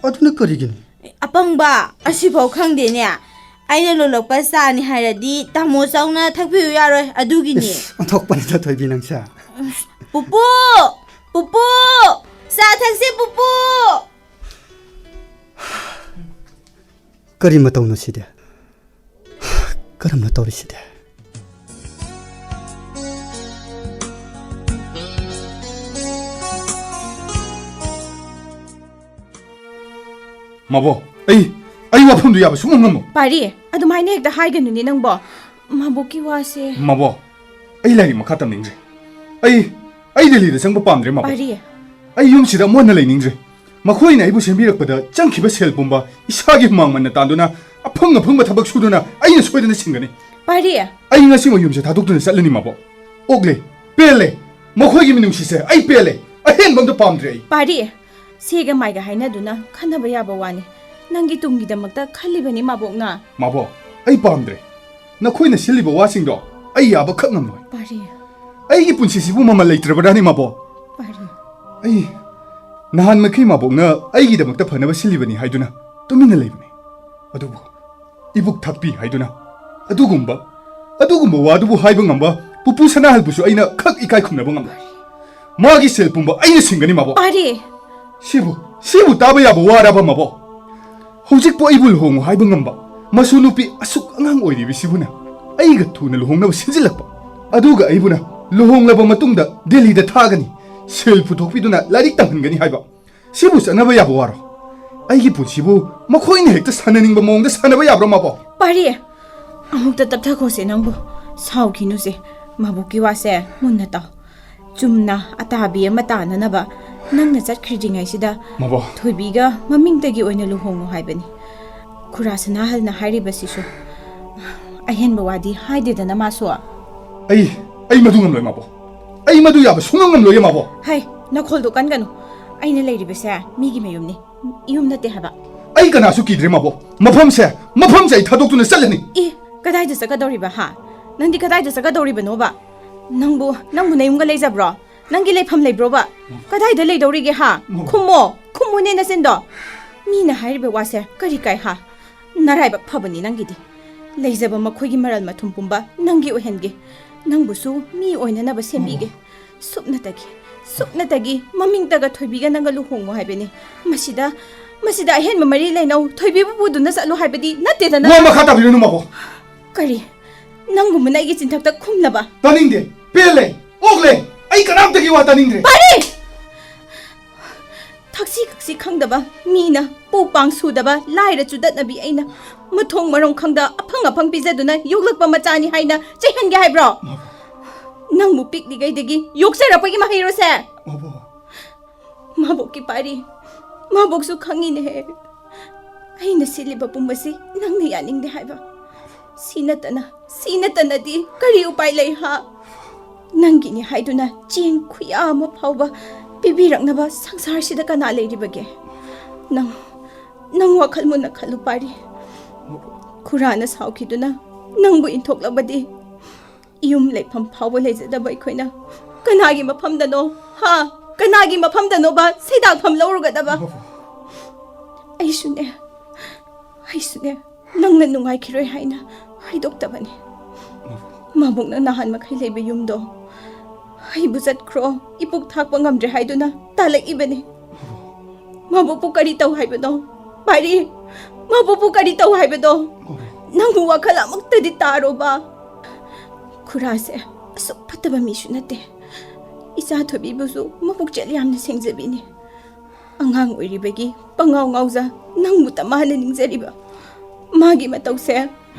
ꯑꯗꯨꯅ ꯀꯔꯤꯒꯤꯅꯣ? ꯑꯄꯪꯕ, ꯑꯁꯤꯐꯥꯎ ꯈꯪꯗꯦꯅꯦ꯫ ꯑꯩꯅ ꯂꯣꯜꯂꯛꯄ ꯆꯥꯅꯤ ꯍꯥꯏꯔꯗꯤ ꯇꯥꯃꯣ ꯆꯧꯅ ꯊꯛꯄꯤꯌꯨ ꯌꯥꯔꯣꯏ, ꯑꯗꯨꯒꯤꯅꯤ꯫ ꯏꯁ, ꯑꯣꯟꯊꯣꯛꯄꯅꯤꯗ ꯊꯣꯏꯕꯤ ꯅꯪꯁꯦ꯫ ꯄꯨꯄꯨ! ꯄꯨꯄꯨ! ꯆꯥ ꯊꯛꯁꯤ, ꯄꯨꯄꯨ! ꯀꯔꯤ ꯃꯇꯧꯅꯣ ꯁꯤꯗꯤ? ꯀꯔꯝꯅ ꯇꯧꯔꯤꯁꯤꯗꯤ? ꯃꯥꯕꯣ, ꯑꯩ, ꯑꯩ ꯋꯥꯐꯝꯗꯨ ꯌꯥꯕ ꯁꯨꯡꯉꯝ ꯉꯝꯃꯣꯏ꯫ ꯄꯥꯔꯤ, ꯑꯗꯨꯃꯥꯏꯅ ꯍꯦꯛꯇ ꯍꯥꯏꯒꯅꯨꯅꯦ ꯅꯪꯕꯣ꯫ ꯃꯥꯕꯣꯛꯀꯤ ꯋꯥꯁꯦ꯫ ꯃꯥꯕꯣ, ꯑꯩ ꯂꯥꯏꯔꯤꯛ ꯃꯈꯥ ꯇꯝꯅꯤꯡꯗ꯭ꯔꯦ꯫ ꯑꯩ, ꯑꯩ ꯗꯦꯜꯂꯤꯗ ꯆꯪꯕ ꯄꯥꯝꯗ꯭ꯔꯦ, ꯃꯥꯕꯣ꯫ ꯄꯥꯔꯤ꯫ ꯑꯩ ꯌꯨꯝꯁꯤꯗ ꯑꯃꯨꯛ ꯍꯟꯅ ꯂꯩꯅꯤꯡꯗ꯭ꯔꯦ꯫ ꯃꯈꯣꯏꯅ ꯑꯩꯕꯨ ꯁꯦꯝꯕꯤꯔꯛꯄꯗ ꯆꯪꯈꯤꯕ ꯁꯦꯜ ꯄꯨꯝꯕ ꯏꯁꯥꯒꯤ ꯍꯨꯃꯥꯡ ꯃꯟꯅ ꯇꯥꯟꯗꯨꯅ ꯑꯐꯪ ꯑꯐꯪꯕ ꯊꯕꯛ ꯁꯨꯗꯨꯅ ꯑꯩꯅ ꯁꯣꯏꯗꯅ ꯁꯤꯡꯒꯅꯤ꯫ ꯄꯥꯔꯤ꯫ ꯑꯩ ꯉꯁꯤꯃꯛ ꯌꯨꯝꯁꯦ ꯊꯥꯗꯣꯛꯇꯨꯅ ꯆꯠꯂꯅꯤ, ꯃꯥꯕꯣ꯫ ꯑꯣꯛꯂꯦ, ꯄꯦꯜꯂꯦ꯫ ꯃꯈꯣꯏꯒꯤ ꯃꯤꯅꯨꯡꯁꯤꯁꯦ ꯑꯩ ꯄꯦꯜꯂꯦ꯫ ꯑꯍꯦꯟꯕ ꯑꯝꯇ ꯄꯥꯝꯗ꯭ꯔꯦ ꯑꯩ꯫ ꯄꯥꯔꯤ, ꯁꯦꯒ ꯃꯥꯏꯒ ꯍꯥꯏꯅꯗꯨꯅ ꯈꯟꯅꯕ ꯌꯥꯕ ꯋꯥꯅꯤ꯫ ꯅꯪꯒꯤ ꯇꯨꯡꯒꯤꯗꯃꯛꯇ ꯈꯜꯂꯤꯕꯅꯤ, ꯃꯥꯕꯣꯛꯅ꯫ ꯃꯥꯕꯣ, ꯑꯩ ꯄꯥꯝꯗ꯭ꯔꯦ꯫ ꯅꯈꯣꯏꯅ ꯁꯤꯜꯂꯤꯕ ꯋꯥꯁꯤꯡꯗꯣ ꯑꯩ ꯌꯥꯕ ꯈꯛ ꯉꯝꯂꯣꯏ꯫ ꯄꯥꯔꯤ꯫ ꯑꯩꯒꯤ ꯄꯨꯟꯁꯤꯁꯤꯕꯨ ꯃꯃꯜ ꯂꯩꯇ꯭ꯔꯕ꯭ꯔꯥꯅꯦ, ꯃꯥꯕꯣ? ꯄꯥꯔꯤ꯫ ꯑꯩ ꯅꯍꯥꯟ ꯃꯈꯩ ꯃꯥꯕꯣꯛꯅ ꯑꯩꯒꯤꯗꯃꯛꯇ ꯐꯅꯕ ꯁꯤꯜꯂꯤꯕꯅꯤ ꯍꯥꯏꯗꯨꯅ ꯇꯨꯃꯤꯟꯅ ꯂꯩꯕꯅꯤ꯫ ꯑꯗꯨꯕꯨ ꯏꯕꯨꯛ ꯊꯛꯄꯤ ꯍꯥꯏꯗꯨꯅ ꯑꯗꯨꯒꯨꯝꯕ, ꯑꯗꯨꯒꯨꯝꯕ ꯋꯥꯗꯨꯕꯨ ꯍꯥꯏꯕ ꯉꯝꯕ ꯄꯨꯄꯨ ꯁꯅꯥꯍꯜꯕꯨꯁꯨ ꯑꯩꯅ ꯈꯛ ꯏꯀꯥꯏ ꯈꯨꯝꯅꯕ ꯉꯝꯂꯣꯏ꯫ ꯃꯥꯒꯤ ꯁꯦꯜ ꯄꯨꯝꯕ ꯑꯩꯅ ꯁꯤꯡꯒꯅꯤ, ꯃꯥꯕꯣ꯫ ꯄꯥꯔꯤ꯫ ꯁꯤꯕꯨ, ꯁꯤꯕꯨ ꯇꯥꯕ ꯌꯥꯕ ꯋꯥꯔꯕ, ꯃꯥꯕꯣ? ꯍꯧꯖꯤꯛꯄꯨ ꯑꯩꯕꯨ ꯂꯨꯍꯣꯡꯉꯨ ꯍꯥꯏꯕ ꯉꯝꯕ ꯃꯁꯨ ꯅꯨꯄꯤ ꯑꯁꯨꯛ ꯑꯉꯥꯡ ꯑꯣꯏꯔꯤꯕꯁꯤꯕꯨꯅ ꯑꯩꯒ ꯊꯨꯅ ꯂꯨꯍꯣꯡꯅꯕ ꯁꯤꯟꯖꯤꯜꯂꯛꯄ, ꯑꯗꯨꯒ ꯑꯩꯕꯨꯅ ꯂꯨꯍꯣꯡꯂꯕ ꯃꯇꯨꯡꯗ ꯗꯦꯜꯂꯤꯗ ꯊꯥꯒꯅꯤ, ꯁꯦꯜ ꯄꯨꯊꯣꯛꯄꯤꯗꯨꯅ ꯂꯥꯏꯔꯤꯛ ꯇꯝꯍꯟꯒꯅꯤ ꯍꯥꯏꯕ꯫ ꯁꯤꯕꯨ ꯆꯠꯅꯕ ꯌꯥꯕ ꯋꯥꯔꯣ? ꯑꯩꯒꯤ ꯄꯨꯟꯁꯤꯕꯨ ꯃꯈꯣꯏꯅ ꯍꯦꯛꯇ ꯁꯥꯟꯅꯅꯤꯡꯕ ꯃꯑꯣꯡꯗ ꯁꯥꯟꯅꯕ ꯌꯥꯕ꯭ꯔꯣ, ꯃꯥꯕꯣ? ꯄꯥꯔꯤ, ꯑꯃꯨꯛꯇ ꯇꯞꯊꯈꯣꯁꯦ ꯅꯪꯕꯨ꯫ ꯁꯥꯎꯈꯤꯅꯨꯁꯦ꯫ ꯃꯕꯨꯛꯀꯤ ꯋꯥꯁꯦ ꯃꯨꯟꯅ ꯇꯥꯎ꯫ ꯆꯨꯝꯅ ꯑꯇꯥꯕꯤ ꯑꯃ ꯇꯥꯅꯅꯕ ꯅꯪꯅ ꯆꯠꯈ꯭ꯔꯤꯗ꯭ꯔꯤꯉꯩꯁꯤꯗ ꯃꯕꯣ꯫ ꯊꯣꯏꯕꯤꯒ ꯃꯃꯤꯡꯇꯒꯤ ꯑꯣꯏꯅ ꯂꯨꯍꯣꯡꯉꯨ ꯍꯥꯏꯕꯅꯤ꯫ ꯈꯨꯔꯥ ꯁꯅꯥꯍꯜꯅ ꯍꯥꯏꯔꯤꯕꯁꯤꯁꯨ ꯑꯍꯦꯟꯕ ꯋꯥꯗꯤ ꯍꯥꯏꯗꯦꯗꯅ ꯃꯥꯁꯨ꯫ ꯑꯩ, ꯑꯩ ꯃꯗꯨ ꯉꯝꯂꯣꯏ, ꯃꯥꯕꯣ꯫ ꯑꯩ ꯃꯗꯨ ꯌꯥꯕ ꯁꯨꯡꯉꯝ ꯉꯝꯂꯣꯏꯌꯦ, ꯃꯥꯕꯣ꯫ ꯍꯩ, ꯅꯈꯣꯜꯗꯣ ꯀꯟꯒꯅꯨ꯫ ꯑꯩꯅ ꯂꯩꯔꯤꯕꯁꯦ ꯃꯤꯒꯤ ꯃꯌꯨꯝꯅꯤ, ꯌꯨꯝ ꯅꯠꯇꯦ ꯍꯥꯏꯕ꯫ ꯑꯩ ꯀꯅꯥꯁꯨ ꯀꯤꯗ꯭ꯔꯦ, ꯃꯥꯕꯣ꯫ ꯃꯐꯝꯁꯦ, ꯃꯐꯝꯁꯦ ꯑꯩ ꯊꯥꯗꯣꯛꯇꯨꯅ ꯆꯠꯂꯅꯤ꯫ ꯏ, ꯀꯗꯥꯏꯗ ꯆꯠꯀꯗꯧꯔꯤꯕ, ꯍꯥ? ꯅꯪꯗꯤ ꯀꯗꯥꯏꯗ ꯆꯠꯀꯗꯧꯔꯤꯕꯅꯣꯕ? ꯅꯪꯕꯨ, ꯅꯪꯕꯨ ꯅꯌꯨꯝꯒ ꯂꯩꯖꯕ꯭ꯔꯣ? ꯅꯪꯒꯤ ꯂꯩꯐꯝ ꯂꯩꯕ꯭ꯔꯣꯕ? ꯀꯗꯥꯏꯗ ꯂꯩꯗꯧꯔꯤꯒꯦ, ꯍꯥ? ꯃꯥꯕꯣ꯫ ꯈꯨꯝꯃꯣ, ꯈꯨꯝꯃꯨꯅꯦ ꯅꯆꯤꯟꯗꯣ꯫ ꯃꯤꯅ ꯍꯥꯏꯔꯤꯕ ꯋꯥꯁꯦ ꯀꯔꯤ ꯀꯥꯏ, ꯍꯥ? ꯅꯔꯥꯏꯕꯛ ꯐꯕꯅꯤ ꯅꯪꯒꯤꯗꯤ꯫ ꯂꯩꯖꯕ ꯃꯈꯣꯏꯒꯤ ꯃꯔꯜ ꯃꯊꯨꯝ ꯄꯨꯝꯕ ꯅꯪꯒꯤ ꯑꯣꯏꯍꯟꯒꯦ꯫ ꯅꯪꯕꯨꯁꯨ ꯃꯤ ꯑꯣꯏꯅꯅꯕ ꯁꯦꯝꯕꯤꯒꯦ꯫ ꯁꯨꯞꯅꯇꯒꯤ, ꯁꯨꯞꯅꯇꯒꯤ ꯃꯃꯤꯡꯇꯒ ꯊꯣꯏꯕꯤꯒ ꯅꯪꯒ ꯂꯨꯍꯣꯡꯉꯨ ꯍꯥꯏꯕꯅꯤ꯫ ꯃꯁꯤꯗ, ꯃꯁꯤꯗ ꯑꯍꯦꯟꯕ ꯃꯔꯤ ꯂꯩꯅꯧ, ꯊꯣꯏꯕꯤꯕꯨ ꯄꯨꯗꯨꯅ ꯆꯠꯂꯨ ꯍꯥꯏꯕꯗꯤ ꯅꯠꯇꯦꯗꯅ꯫ ꯋꯥ ꯃꯈꯥ ꯇꯥꯕꯤꯔꯅꯨ, ꯃꯥꯕꯣ꯫ ꯀꯔꯤ? ꯅꯪꯒꯨꯝꯕꯅ ꯑꯩꯒꯤ ꯆꯤꯟꯊꯛꯇ ꯈꯨꯝꯂꯕ? ꯇꯥꯅꯤꯡꯗꯦ, ꯄꯦꯜꯂꯦ, ꯑꯣꯛꯂꯦ꯫ ꯑꯩ ꯀꯅꯥꯝꯇꯒꯤ ꯋꯥ ꯇꯥꯅꯤꯡꯗ꯭ꯔꯦ꯫ ꯄꯥꯔꯤ! ꯊꯛꯁꯤ ꯈꯛꯁꯤ ꯈꯪꯗꯕ ꯃꯤꯅ ꯄꯨ ꯄꯥꯡ ꯁꯨꯗꯕ ꯂꯥꯏꯔ ꯆꯨꯗꯠꯅꯕꯤ ꯑꯩꯅ ꯃꯊꯣꯡ ꯃꯔꯝ ꯈꯪꯗ ꯑꯐꯪ ꯑꯐꯪ ꯄꯤꯖꯗꯨꯅ ꯌꯣꯛꯂꯛꯄ ꯃꯆꯥꯅꯤ ꯍꯥꯏꯅ ꯆꯩꯍꯟꯒꯦ ꯍꯥꯏꯕ꯭ꯔꯣ? ꯃꯥꯕꯣ꯫ ꯅꯪꯕꯨ ꯄꯤꯛꯂꯤꯉꯩꯗꯒꯤ ꯌꯣꯛꯆꯔꯛꯄꯒꯤ ꯃꯍꯩꯔꯣꯁꯦ? ꯃꯥꯕꯣ꯫ ꯃꯥꯕꯣꯛꯀꯤ ꯄꯥꯔꯤ, ꯃꯥꯕꯣꯛꯁꯨ ꯈꯪꯉꯤꯅꯦꯍꯦ꯫ ꯑꯩꯅ ꯁꯤꯜꯂꯤꯕ ꯄꯨꯝꯕꯁꯤ ꯅꯪꯅ ꯌꯥꯅꯤꯡꯗꯦ ꯍꯥꯏꯕ꯫ ꯁꯤ ꯅꯠꯇꯅ, ꯁꯤ ꯅꯠꯇꯅꯗꯤ ꯀꯔꯤ ꯎꯄꯥꯏ ꯂꯩ, ꯍꯥ? ꯅꯪꯒꯤꯅꯤ ꯍꯥꯏꯗꯨꯅ ꯆꯦꯡ ꯈꯨꯌꯥ ꯑꯃ ꯐꯥꯎꯕ ꯄꯤꯕꯤꯔꯛꯅꯕ ꯁꯪꯁꯥꯔꯁꯤꯗ ꯀꯅꯥ ꯂꯩꯔꯤꯕꯒꯦ? ꯅꯪ, ꯅꯪ ꯋꯥꯈꯜ ꯃꯨꯟꯅ ꯈꯜꯂꯨ, ꯄꯥꯔꯤ꯫ ꯈꯨꯔꯥꯅ ꯁꯥꯎꯈꯤꯗꯨꯅ ꯅꯪꯕꯨ ꯏꯟꯊꯣꯛꯂꯕꯗꯤ ꯌꯨꯝ ꯂꯩꯐꯝ ꯐꯥꯎꯕ ꯂꯩꯖꯗꯕ ꯑꯩꯈꯣꯏꯅ ꯀꯅꯥꯒꯤ ꯃꯐꯝꯗꯅꯣ, ꯍꯥ? ꯀꯅꯥꯒꯤ ꯃꯐꯝꯗꯅꯣꯕ ꯁꯩꯗꯥꯛꯐꯝ ꯂꯧꯔꯨꯒꯗꯕ? ꯑꯩꯁꯨꯅꯦ, ꯑꯩꯁꯨꯅꯦ, ꯅꯪꯅ ꯅꯨꯡꯉꯥꯏꯈꯤꯔꯣꯏ ꯍꯥꯏꯅ ꯍꯥꯏꯗꯣꯛꯇꯕꯅꯤ꯫ ꯃꯥꯕꯣꯛꯅ ꯅꯍꯥꯟ ꯃꯈꯩ ꯂꯩꯕ ꯌꯨꯝꯗꯣ ꯑꯩꯕꯨ ꯆꯠꯈ꯭ꯔꯣ, ꯏꯄꯨꯛ ꯊꯥꯛꯄ ꯉꯝꯗ꯭ꯔꯦ ꯍꯥꯏꯗꯨꯅ ꯇꯥꯜꯂꯛꯏꯕꯅꯤ꯫ ꯃꯥꯕꯣꯛꯄꯨ ꯀꯔꯤ ꯇꯧ ꯍꯥꯏꯕꯅꯣ? ꯄꯥꯔꯤ, ꯃꯥꯕꯣꯛꯄꯨ ꯀꯔꯤ ꯇꯧ ꯍꯥꯏꯕꯅꯣ? ꯅꯪꯕꯨ ꯋꯥꯈꯜ ꯑꯃꯨꯛꯇꯗꯤ ꯇꯥꯔꯣꯕ꯫ ꯈꯨꯔꯥꯁꯦ ꯑꯁꯨꯛ ꯐꯠꯇꯕ ꯃꯤꯁꯨ ꯅꯠꯇꯦ꯫ ꯏꯆꯥ ꯊꯣꯏꯕꯤꯕꯨꯁꯨ ꯃꯄꯨꯛꯆꯦꯜ ꯌꯥꯝꯅ ꯁꯦꯡꯖꯕꯤꯅꯤ꯫ ꯑꯉꯥꯡ ꯑꯣꯏꯔꯤꯕꯒꯤ ꯄꯉꯥꯎ ꯉꯥꯎꯖ ꯅꯪꯕꯨꯇ ꯃꯥꯅ ꯅꯤꯡꯖꯔꯤꯕ꯫ ꯃꯥꯒꯤ ꯃꯇꯧꯁꯦ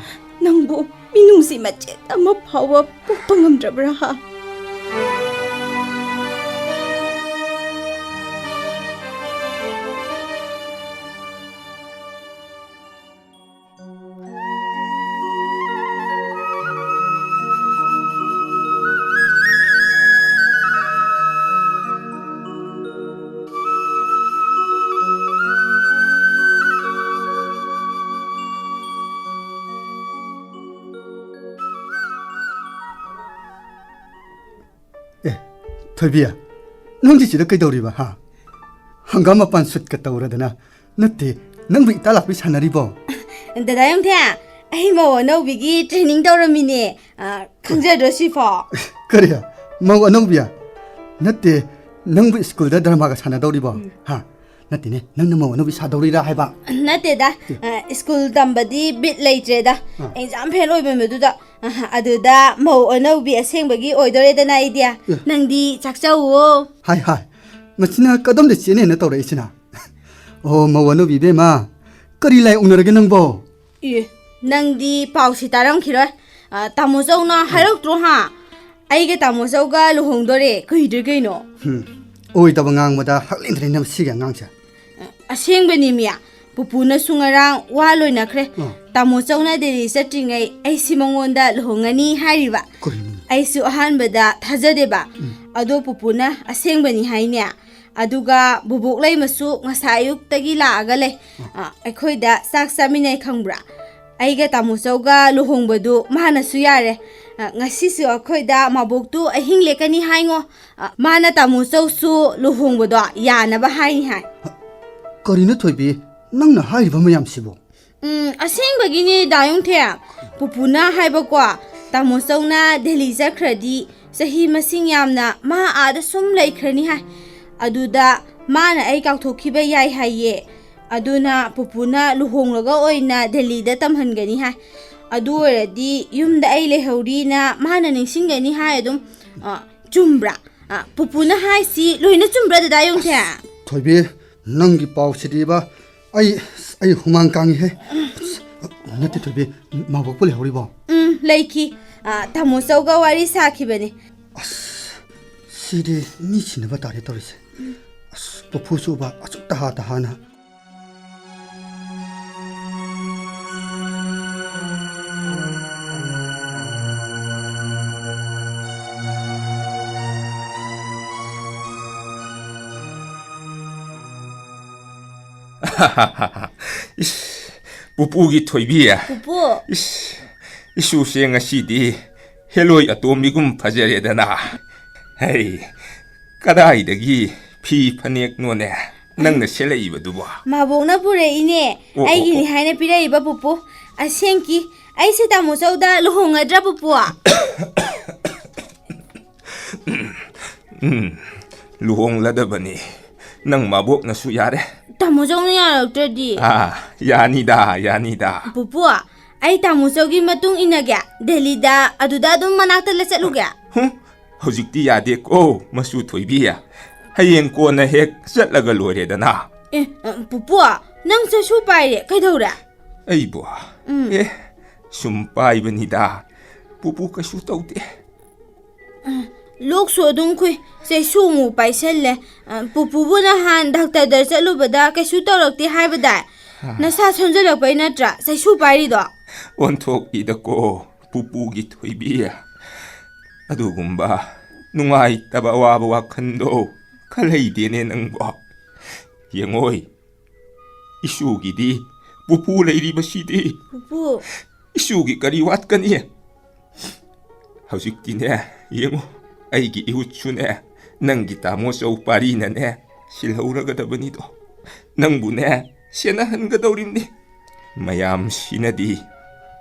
ꯅꯪꯕꯨ ꯃꯤꯅꯨꯡꯁꯤ ꯃꯆꯦꯠ ꯑꯃ ꯐꯥꯎꯕ ꯄꯣꯛꯄ ꯉꯝꯗ꯭ꯔꯕ꯭ꯔꯥ, ꯍꯥ? ꯑꯦ, ꯊꯣꯏꯕꯤ, ꯅꯪꯗꯤ ꯁꯤꯗ ꯀꯩꯗꯧꯔꯤꯕ, ꯍꯥ? ꯍꯪꯒꯥꯝ ꯃꯄꯥꯟ ꯁꯨꯠꯀ ꯇꯧꯔꯗꯅ꯫ ꯅꯠꯇꯦ, ꯅꯪꯕꯨ ꯏꯇꯥ ꯂꯥꯛꯄꯤ ꯁꯥꯟꯅꯔꯤꯕꯣ? ꯗꯗꯥ ꯌꯣꯡꯊꯦ, ꯑꯩ ꯃꯧ ꯑꯅꯧꯕꯤꯒꯤ training ꯇꯧꯔꯝꯃꯤꯅꯦ꯫ ꯑ, ꯈꯪꯖꯗ꯭ꯔꯣ ꯁꯤꯐꯥꯎ? ꯀꯔꯤ? ꯃꯧ ꯑꯅꯧꯕꯤ? ꯅꯠꯇꯦ, ꯅꯪꯕꯨ ꯁ꯭ꯀꯨꯜꯗ ꯗ꯭ꯔꯃꯥꯒ ꯁꯥꯟꯅꯗꯧꯔꯤꯕꯣ? ꯎꯝ꯫ ꯍꯥ? ꯅꯠꯇꯦꯅꯦ, ꯅꯪꯅ ꯃꯧ ꯑꯅꯧꯕꯤ ꯁꯥꯗꯧꯔꯤꯔꯥ ꯍꯥꯏꯕ? ꯅꯠꯇꯦꯗ, ꯑꯦ꯫ ꯑ, ꯁ꯭ꯀꯨꯜ ꯇꯝꯕꯗꯤ ꯕꯤꯠ ꯂꯩꯇ꯭ꯔꯦꯗ꯫ ꯑ꯫ ꯑꯦꯛꯖꯥꯝ ꯐꯦꯜ ꯑꯣꯏꯃꯟꯕꯗꯨꯗ꯫ ꯑ, ꯑꯗꯨꯗ ꯃꯧ ꯑꯅꯧꯕꯤ ꯑꯁꯦꯡꯕꯒꯤ ꯑꯣꯏꯗꯣꯔꯦꯗꯅ ꯑꯩꯗꯤ꯫ ꯑꯦ꯫ ꯅꯪꯗꯤ ꯆꯥꯛꯆꯧꯋꯣ꯫ ꯍꯥꯏ, ꯍꯥꯏ꯫ ꯃꯁꯤꯅ ꯀꯗꯣꯝꯗ ꯆꯦꯟꯅꯦꯅ ꯇꯧꯔꯛꯏꯁꯤꯅ? ꯑꯣ, ꯃꯧ ꯑꯅꯧꯕꯤ ꯏꯕꯦꯝꯃ, ꯀꯔꯤ ꯂꯥꯏ ꯎꯅꯔꯒꯦ ꯅꯪꯕꯣ? ꯑꯦ, ꯅꯪꯗꯤ ꯄꯥꯎꯁꯤ ꯇꯥꯔꯝꯈꯤꯔꯣꯏ꯫ ꯑ, ꯇꯥꯃꯣ ꯆꯧꯅ ꯍꯥꯏꯔꯛꯇ꯭ꯔꯣ, ꯍꯥ? ꯑꯩꯒ ꯇꯥꯃꯣ ꯆꯧꯒ ꯂꯨꯍꯣꯡꯗꯣꯔꯦ, ꯀꯨꯏꯗ꯭ꯔꯦ ꯀꯩꯅꯣ꯫ ꯍꯨꯝ, ꯑꯣꯏꯗꯕ ꯉꯥꯡꯕꯗ ꯍꯛꯂꯦꯟꯗ꯭ꯔꯦꯅꯦ ꯃꯁꯤꯒꯤ ꯑꯉꯥꯡꯁꯦ꯫ ꯑ, ꯑꯁꯦꯡꯕꯅꯤ ꯃꯤꯌꯥ, ꯄꯨꯄꯨꯅꯁꯨ ꯉꯔꯥꯡ ꯋꯥ ꯂꯣꯏꯅꯈ꯭ꯔꯦ꯫ ꯑ꯫ ꯇꯥꯃꯣ ꯆꯧꯅ ꯗꯦꯜꯂꯤ ꯆꯠꯇ꯭ꯔꯤꯉꯩ ꯑꯩꯁꯤ ꯃꯉꯣꯟꯗ ꯂꯨꯍꯣꯡꯉꯅꯤ ꯍꯥꯏꯔꯤꯕ꯫ ꯀꯔꯤꯅꯣ? ꯑꯩꯁꯨ ꯑꯍꯥꯟꯕꯗ ꯊꯥꯖꯗꯦꯕ꯫ ꯎꯝ꯫ ꯑꯗꯣ ꯄꯨꯄꯨꯅ ꯑꯁꯦꯡꯕꯅꯤ ꯍꯥꯏꯅꯦ꯫ ꯑꯗꯨꯒ ꯕꯨꯕꯣꯛ ꯂꯩꯃꯁꯨ ꯉꯁꯥꯏ ꯑꯌꯨꯛꯇꯒꯤ ꯂꯥꯛꯑꯒ ꯂꯩ꯫ ꯑ꯫ ꯑ, ꯑꯩꯈꯣꯏꯗ ꯆꯥꯛ ꯆꯥꯃꯤꯟꯅꯩ ꯈꯪꯕ꯭ꯔꯥ? ꯑꯩꯒ ꯇꯥꯃꯣ ꯆꯧꯒ ꯂꯨꯍꯣꯡꯕꯗꯨ ꯃꯥꯅꯁꯨ ꯌꯥꯔꯦ꯫ ꯑ, ꯉꯁꯤꯁꯨ ꯑꯩꯈꯣꯏꯗ ꯃꯕꯣꯛꯇꯨ ꯑꯍꯤꯡ ꯂꯦꯛꯀꯅꯤ ꯍꯥꯏꯉꯣ꯫ ꯑ, ꯃꯥꯅ ꯇꯥꯃꯣ ꯆꯧꯁꯨ ꯂꯨꯍꯣꯡꯕꯗꯣ ꯌꯥꯅꯕ ꯍꯥꯏꯅꯤ ꯍꯥꯏ꯫ ꯀꯔꯤꯅꯣ ꯊꯣꯏꯕꯤ, ꯅꯪꯅ ꯍꯥꯏꯔꯤꯕ ꯃꯌꯥꯝꯁꯤꯕꯣ? ꯎꯝ, ꯑꯁꯦꯡꯕꯒꯤꯅꯦ ꯗꯥ ꯌꯣꯡꯊꯦ꯫ ꯄꯨꯄꯨꯅ ꯍꯥꯏꯕꯀꯣ, ꯇꯥꯃꯣ ꯆꯧꯅ ꯗꯦꯜꯂꯤ ꯆꯠꯈ꯭ꯔꯗꯤ ꯆꯍꯤ ꯃꯁꯤꯡ ꯌꯥꯝꯅ ꯃꯥ ꯑꯥꯗ ꯁꯨꯝ ꯂꯩꯈ꯭ꯔꯅꯤ ꯍꯥꯏ꯫ ꯑꯗꯨꯗ ꯃꯥꯅ ꯑꯩ ꯀꯥꯎꯊꯣꯛꯈꯤꯕ ꯌꯥꯏ ꯍꯥꯏꯌꯦ꯫ ꯑꯗꯨꯅ ꯄꯨꯄꯨꯅ ꯂꯨꯍꯣꯡꯂꯒ ꯑꯣꯏꯅ ꯗꯦꯜꯂꯤꯗ ꯇꯝꯍꯟꯒꯅꯤ ꯍꯥꯏ꯫ ꯑꯗꯨ ꯑꯣꯏꯔꯗꯤ ꯌꯨꯝꯗ ꯑꯩ ꯂꯩꯍꯧꯔꯤꯅ ꯃꯥꯅ ꯅꯤꯡꯁꯤꯡꯒꯅꯤ ꯍꯥꯏ ꯑꯗꯨꯝ꯫ ꯑ, ꯆꯨꯝꯕ꯭ꯔꯥ? ꯑ, ꯄꯨꯄꯨꯅ ꯍꯥꯏꯁꯤ ꯂꯣꯏꯅ ꯆꯨꯝꯕ꯭ꯔꯥ ꯗꯗꯥ ꯌꯣꯡꯊꯦ? ꯊꯣꯏꯕꯤ, ꯅꯪꯒꯤ ꯄꯥꯎꯁꯤꯗꯤꯕ ꯑꯩ, ꯑꯩ ꯍꯨꯃꯥꯡ ꯀꯥꯡꯉꯤꯍꯦ꯫ ꯅꯠꯇꯦ ꯊꯣꯏꯕꯤ, ꯃꯥꯕꯣꯛꯄꯨ ꯂꯩꯍꯧꯔꯤꯕꯣ? ꯎꯝ, ꯂꯩꯈꯤ꯫ ꯑ, ꯇꯥꯃꯣ ꯆꯧꯒ ꯋꯥꯔꯤ ꯁꯥꯈꯤꯕꯅꯤ꯫ ꯑꯁ, ꯁꯤꯗꯤ ꯃꯤ ꯁꯤꯟꯅꯕ ꯇꯥꯔꯦ ꯇꯧꯔꯤꯁꯦ꯫ ꯑꯁ, ꯄꯨꯐꯨꯁꯨ ꯎꯕ ꯑꯁꯨꯛ ꯇꯍꯥ ꯇꯍꯥꯅ꯫ ꯏꯁ, ꯄꯨꯄꯨꯒꯤ ꯊꯣꯏꯕꯤ꯫ ꯄꯨꯄꯨ꯫ ꯏꯁ, ꯏꯁꯨꯁꯦ ꯉꯁꯤꯗꯤ ꯍꯦꯂꯣꯏ ꯑꯇꯣꯝꯕꯤꯒꯨꯝ ꯐꯖꯔꯦꯗꯅ꯫ ꯍꯩ, ꯀꯗꯥꯏꯗꯒꯤ ꯐꯤ ꯐꯅꯦꯛꯅꯣꯅꯦ ꯅꯪꯅ ꯁꯦꯠꯂꯛꯏꯕꯗꯨꯕꯣ? ꯃꯥꯕꯣꯛꯅ ꯄꯨꯔꯛꯏꯅꯦ꯫ ꯑꯣ, ꯑꯣ, ꯑꯩꯒꯤꯅꯤ ꯑꯣ꯫ ꯍꯥꯏꯅ ꯄꯤꯔꯛꯏꯕ ꯄꯨꯄꯨ꯫ ꯑꯁꯦꯡꯀꯤ, ꯑꯩꯁꯦ ꯇꯥꯃꯣ ꯆꯧꯗ ꯂꯨꯍꯣꯡꯒꯗ꯭ꯔꯥ ꯄꯨꯄꯨ? ꯎꯝ, ꯂꯨꯍꯣꯡꯂꯗꯕꯅꯤ꯫ ꯅꯪ ꯃꯥꯕꯣꯛꯅꯁꯨ ꯌꯥꯔꯦ꯫ ꯇꯥꯃꯣ ꯆꯧꯅ ꯌꯥꯔꯛꯇ꯭ꯔꯗꯤ? ꯑꯥ, ꯌꯥꯅꯤꯗ, ꯌꯥꯅꯤꯗ꯫ ꯄꯨꯄꯨ, ꯑꯩ ꯇꯥꯃꯣ ꯆꯧꯒꯤ ꯃꯇꯨꯡ ꯏꯟꯅꯒꯦ꯫ ꯗꯦꯜꯂꯤꯗ ꯑꯗꯨꯗ ꯑꯗꯨꯝ ꯃꯅꯥꯛꯇ ꯂꯦ-, ꯆꯠꯂꯨꯒꯦ꯫ ꯍꯨꯝ, ꯍꯧꯖꯤꯛꯇꯤ ꯌꯥꯗꯦꯀꯣ, ꯃꯆꯨ ꯊꯣꯏꯕꯤ꯫ ꯍꯌꯦꯡ ꯀꯣꯟꯅ ꯍꯦꯛ ꯆꯠꯂꯒ ꯂꯣꯏꯔꯦꯗꯅ꯫ ꯑꯦ, ꯑ, ꯄꯨꯄꯨ, ꯅꯪ ꯆꯩꯁꯨ ꯄꯥꯏꯔꯦ, ꯀꯩꯗꯧꯔꯦ? ꯑꯩꯕꯨ? ꯎꯝ꯫ ꯑꯦ, ꯁꯨꯝ ꯄꯥꯏꯕꯅꯤꯗ꯫ ꯄꯨꯄꯨ ꯀꯩꯁꯨ ꯇꯧꯗꯦ꯫ ꯑ, ꯂꯣꯛꯁꯨ ꯑꯗꯨꯝ ꯈꯨꯏ, ꯆꯩꯁꯨ ꯑꯃꯨꯛ ꯄꯥꯏꯁꯜꯂꯦ꯫ ꯑ, ꯄꯨꯄꯨꯕꯨ ꯅꯍꯥꯟ ꯗꯥꯛꯇꯔꯗ ꯆꯠꯂꯨꯕꯗ ꯀꯩꯁꯨ ꯇꯧꯔꯛꯇꯦ ꯍꯥꯏꯕꯗꯥꯏ? ꯍꯥ꯫ ꯅꯁꯥ ꯁꯣꯟꯖꯜꯂꯛꯄꯩ ꯅꯠꯇ꯭ꯔꯥ ꯆꯩꯁꯨ ꯄꯥꯏꯔꯤꯗꯣ? ꯑꯣꯟꯊꯣꯛꯏꯗꯀꯣ, ꯄꯨꯄꯨꯒꯤ ꯊꯣꯏꯕꯤ꯫ ꯑꯗꯨꯒꯨꯝꯕ ꯅꯨꯡꯉꯥꯏꯇꯕ ꯑꯋꯥꯕ ꯋꯥꯈꯟꯗꯣ ꯈꯜꯂꯩꯗꯦꯅꯦ ꯅꯪꯕꯣ꯫ ꯌꯦꯡꯉꯣꯏ, ꯏꯁꯨꯒꯤꯗꯤ ꯄꯨꯄꯨ ꯂꯩꯔꯤꯕꯁꯤꯗꯤ꯫ ꯄꯨꯄꯨ꯫ ꯏꯁꯨꯒꯤ ꯀꯔꯤ ꯋꯥꯠꯀꯅꯤ? ꯍꯧꯖꯤꯛꯇꯤꯅꯦ, ꯌꯦꯡꯉꯨ, ꯑꯩꯒꯤ ꯏꯍꯨꯠꯁꯨꯅꯦ, ꯅꯪꯒꯤ ꯇꯥꯃꯣ ꯆꯧ ꯄꯥꯔꯤꯅꯅꯦ, ꯁꯤꯜꯍꯧꯔꯒꯗꯕꯅꯤꯗꯣ꯫ ꯅꯪꯕꯨꯅꯦ, ꯁꯦꯟꯅꯍꯟꯒꯗꯧꯔꯤꯕꯅꯤ꯫ ꯃꯌꯥꯝꯁꯤꯅꯗꯤ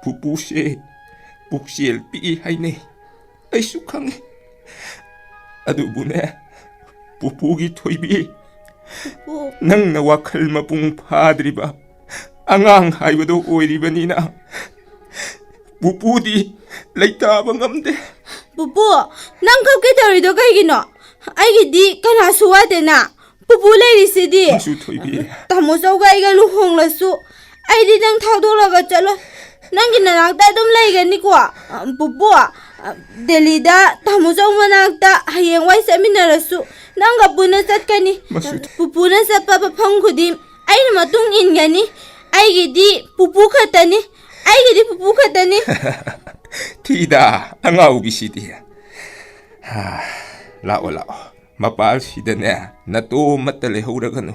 ꯄꯨꯄꯨꯁꯦ ꯄꯨꯛꯆꯦꯜ ꯄꯤꯛꯏ ꯍꯥꯏꯅꯩ꯫ ꯑꯩꯁꯨ ꯈꯪꯉꯤ꯫ ꯑꯗꯨꯕꯨꯅꯦ, ꯄꯨꯄꯨꯒꯤ ꯊꯣꯏꯕꯤ, ꯄꯨꯄꯨ꯫ ꯅꯪꯅ ꯋꯥꯈꯜ ꯃꯄꯨꯡ ꯐꯥꯗ꯭ꯔꯤꯕ ꯑꯉꯥꯡ ꯍꯥꯏꯕꯗꯣ ꯑꯣꯏꯔꯤꯕꯅꯤꯅ, ꯄꯨꯄꯨꯗꯤ ꯂꯩꯇꯥꯕ ꯉꯝꯗꯦ꯫ ꯄꯨꯄꯨ, ꯅꯪ ꯀꯞꯀꯦ ꯇꯧꯔꯤꯗꯣ ꯀꯩꯒꯤꯅꯣ? ꯑꯩꯒꯤꯗꯤ ꯀꯅꯥꯁꯨ ꯋꯥꯠꯇꯦꯅ꯫ ꯄꯨꯄꯨ ꯂꯩꯔꯤꯁꯤꯗꯤ꯫ ꯃꯆꯨ ꯊꯣꯏꯕꯤ꯫ ꯇꯥꯃꯣ ꯆꯧꯒ ꯑꯩꯒ ꯂꯨꯍꯣꯡꯂꯁꯨ ꯑꯩꯗꯤ ꯅꯪ ꯊꯥꯗꯣꯛꯂꯒ ꯆꯠꯂꯣ꯫ ꯅꯪꯒꯤ ꯅꯅꯥꯛꯇ ꯑꯗꯨꯝ ꯂꯩꯒꯅꯤꯀꯣ꯫ ꯑ, ꯄꯨꯄꯨ, ꯑ, ꯗꯦꯜꯂꯤꯗ ꯇꯥꯃꯣ ꯆꯧ ꯃꯅꯥꯛꯇ ꯍꯌꯦꯡꯋꯥꯏ ꯆꯠꯃꯤꯟꯅꯔꯁꯨ ꯅꯪꯒ ꯄꯨꯟꯅ ꯆꯠꯀꯅꯤ꯫ ꯃꯁꯨ- ꯄꯨꯄꯨꯅ ꯆꯠꯄ ꯃꯐꯝ ꯈꯨꯗꯤꯡ ꯑꯩꯅ ꯃꯇꯨꯡ ꯏꯟꯒꯅꯤ꯫ ꯑꯩꯒꯤꯗꯤ ꯄꯨꯄꯨ ꯈꯛꯇꯅꯤ꯫ ꯑꯩꯒꯤꯗꯤ ꯄꯨꯄꯨ ꯈꯛꯇꯅꯤ꯫ ꯊꯤꯗ, ꯑꯉꯥꯎꯕꯤꯁꯤꯗꯤ꯫ ꯍꯥ, ꯂꯥꯛꯑꯣ, ꯂꯥꯛꯑꯣ꯫ ꯃꯄꯥꯜꯁꯤꯗꯅꯦ, ꯅꯇꯣꯝꯃꯠꯇ ꯂꯩꯍꯧꯔꯒꯅꯨ꯫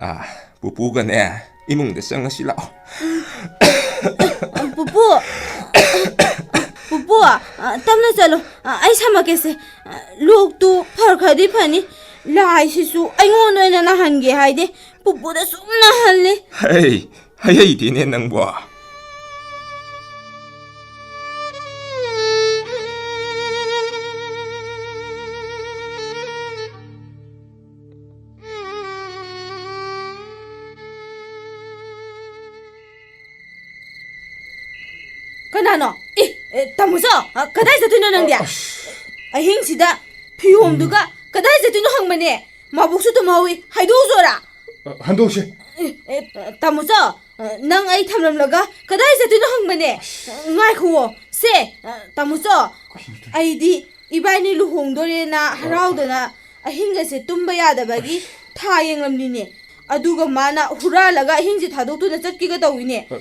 ꯑꯥ, ꯄꯨꯄꯨꯒꯅꯦ, ꯏꯃꯨꯡꯗ ꯆꯪꯉꯁꯤ ꯂꯥꯛꯑꯣ꯫ ꯄꯨꯄꯨ, ꯄꯨꯄꯨ, ꯑ, ꯇꯞꯅ ꯆꯠꯂꯣ꯫ ꯑ, ꯑꯩ ꯁꯝꯃꯛꯀꯦꯁꯦ꯫ ꯑ, ꯂꯣꯛꯇꯨ ꯐꯔ ꯈꯔꯗꯤ ꯐꯅꯤ꯫ ꯂꯥꯏꯁꯤꯁꯨ ꯑꯩꯉꯣꯟꯗ ꯑꯣꯏꯅ ꯅꯥꯍꯟꯒꯦ ꯍꯥꯏꯗꯦ꯫ ꯄꯨꯄꯨꯗ ꯁꯨꯝ ꯅꯥꯍꯜꯂꯤ꯫ ꯍꯩ, ꯍꯩꯍꯩꯗꯦꯅꯦ ꯅꯪꯕꯣ꯫ ꯀꯅꯥꯅꯣ? ꯑꯦ, ꯑꯦ, ꯇꯥꯃꯣꯆꯧ, ꯑ, ꯀꯗꯥꯏ ꯆꯠꯇꯣꯏꯅꯣ ꯅꯪꯗꯤ? ꯑꯁ꯫ ꯑꯍꯤꯡꯁꯤꯗ ꯐꯤꯌꯣꯝꯗꯨꯒ ꯀꯗꯥꯏ ꯆꯠꯇꯣꯏꯅꯣ ꯍꯪꯕꯅꯦ꯫ ꯃꯕꯨꯛꯁꯨ ꯇꯨꯝꯍꯧꯏ, ꯍꯥꯏꯗꯣꯛꯎꯖꯣꯔꯥ? ꯑ, ꯍꯟꯗꯣꯛꯁꯦ꯫ ꯑꯦ, ꯑꯦ, ꯇꯥꯃꯣꯆꯧ, ꯑ, ꯅꯪ ꯑꯩ ꯊꯝꯂꯝꯂꯒ ꯀꯗꯥꯏ ꯆꯠꯇꯣꯏꯅꯣ ꯍꯪꯕꯅꯦ꯫ ꯉꯥꯏꯈꯨꯑꯣ, ꯁꯦ, ꯑ, ꯇꯥꯃꯣꯆꯧ, ꯀꯩꯅꯣ ꯇꯧ- ꯑꯩꯗꯤ ꯏꯕꯥꯅꯤ ꯂꯨꯍꯣꯡꯗꯣꯔꯦꯅ ꯍꯔꯥꯎꯗꯅ ꯑꯍꯤꯡꯒꯁꯦ ꯇꯨꯝꯕ ꯌꯥꯗꯕꯒꯤ ꯊꯥ ꯌꯦꯡꯂꯝꯂꯤꯅꯦ꯫ ꯑꯗꯨꯒ ꯃꯥꯅ ꯍꯨꯔꯥꯜꯂꯒ ꯑꯍꯤꯡꯁꯦ ꯊꯥꯗꯣꯛꯇꯨꯅ ꯆꯠꯀꯦꯒ ꯇꯧꯏꯅꯦ꯫ ꯑ,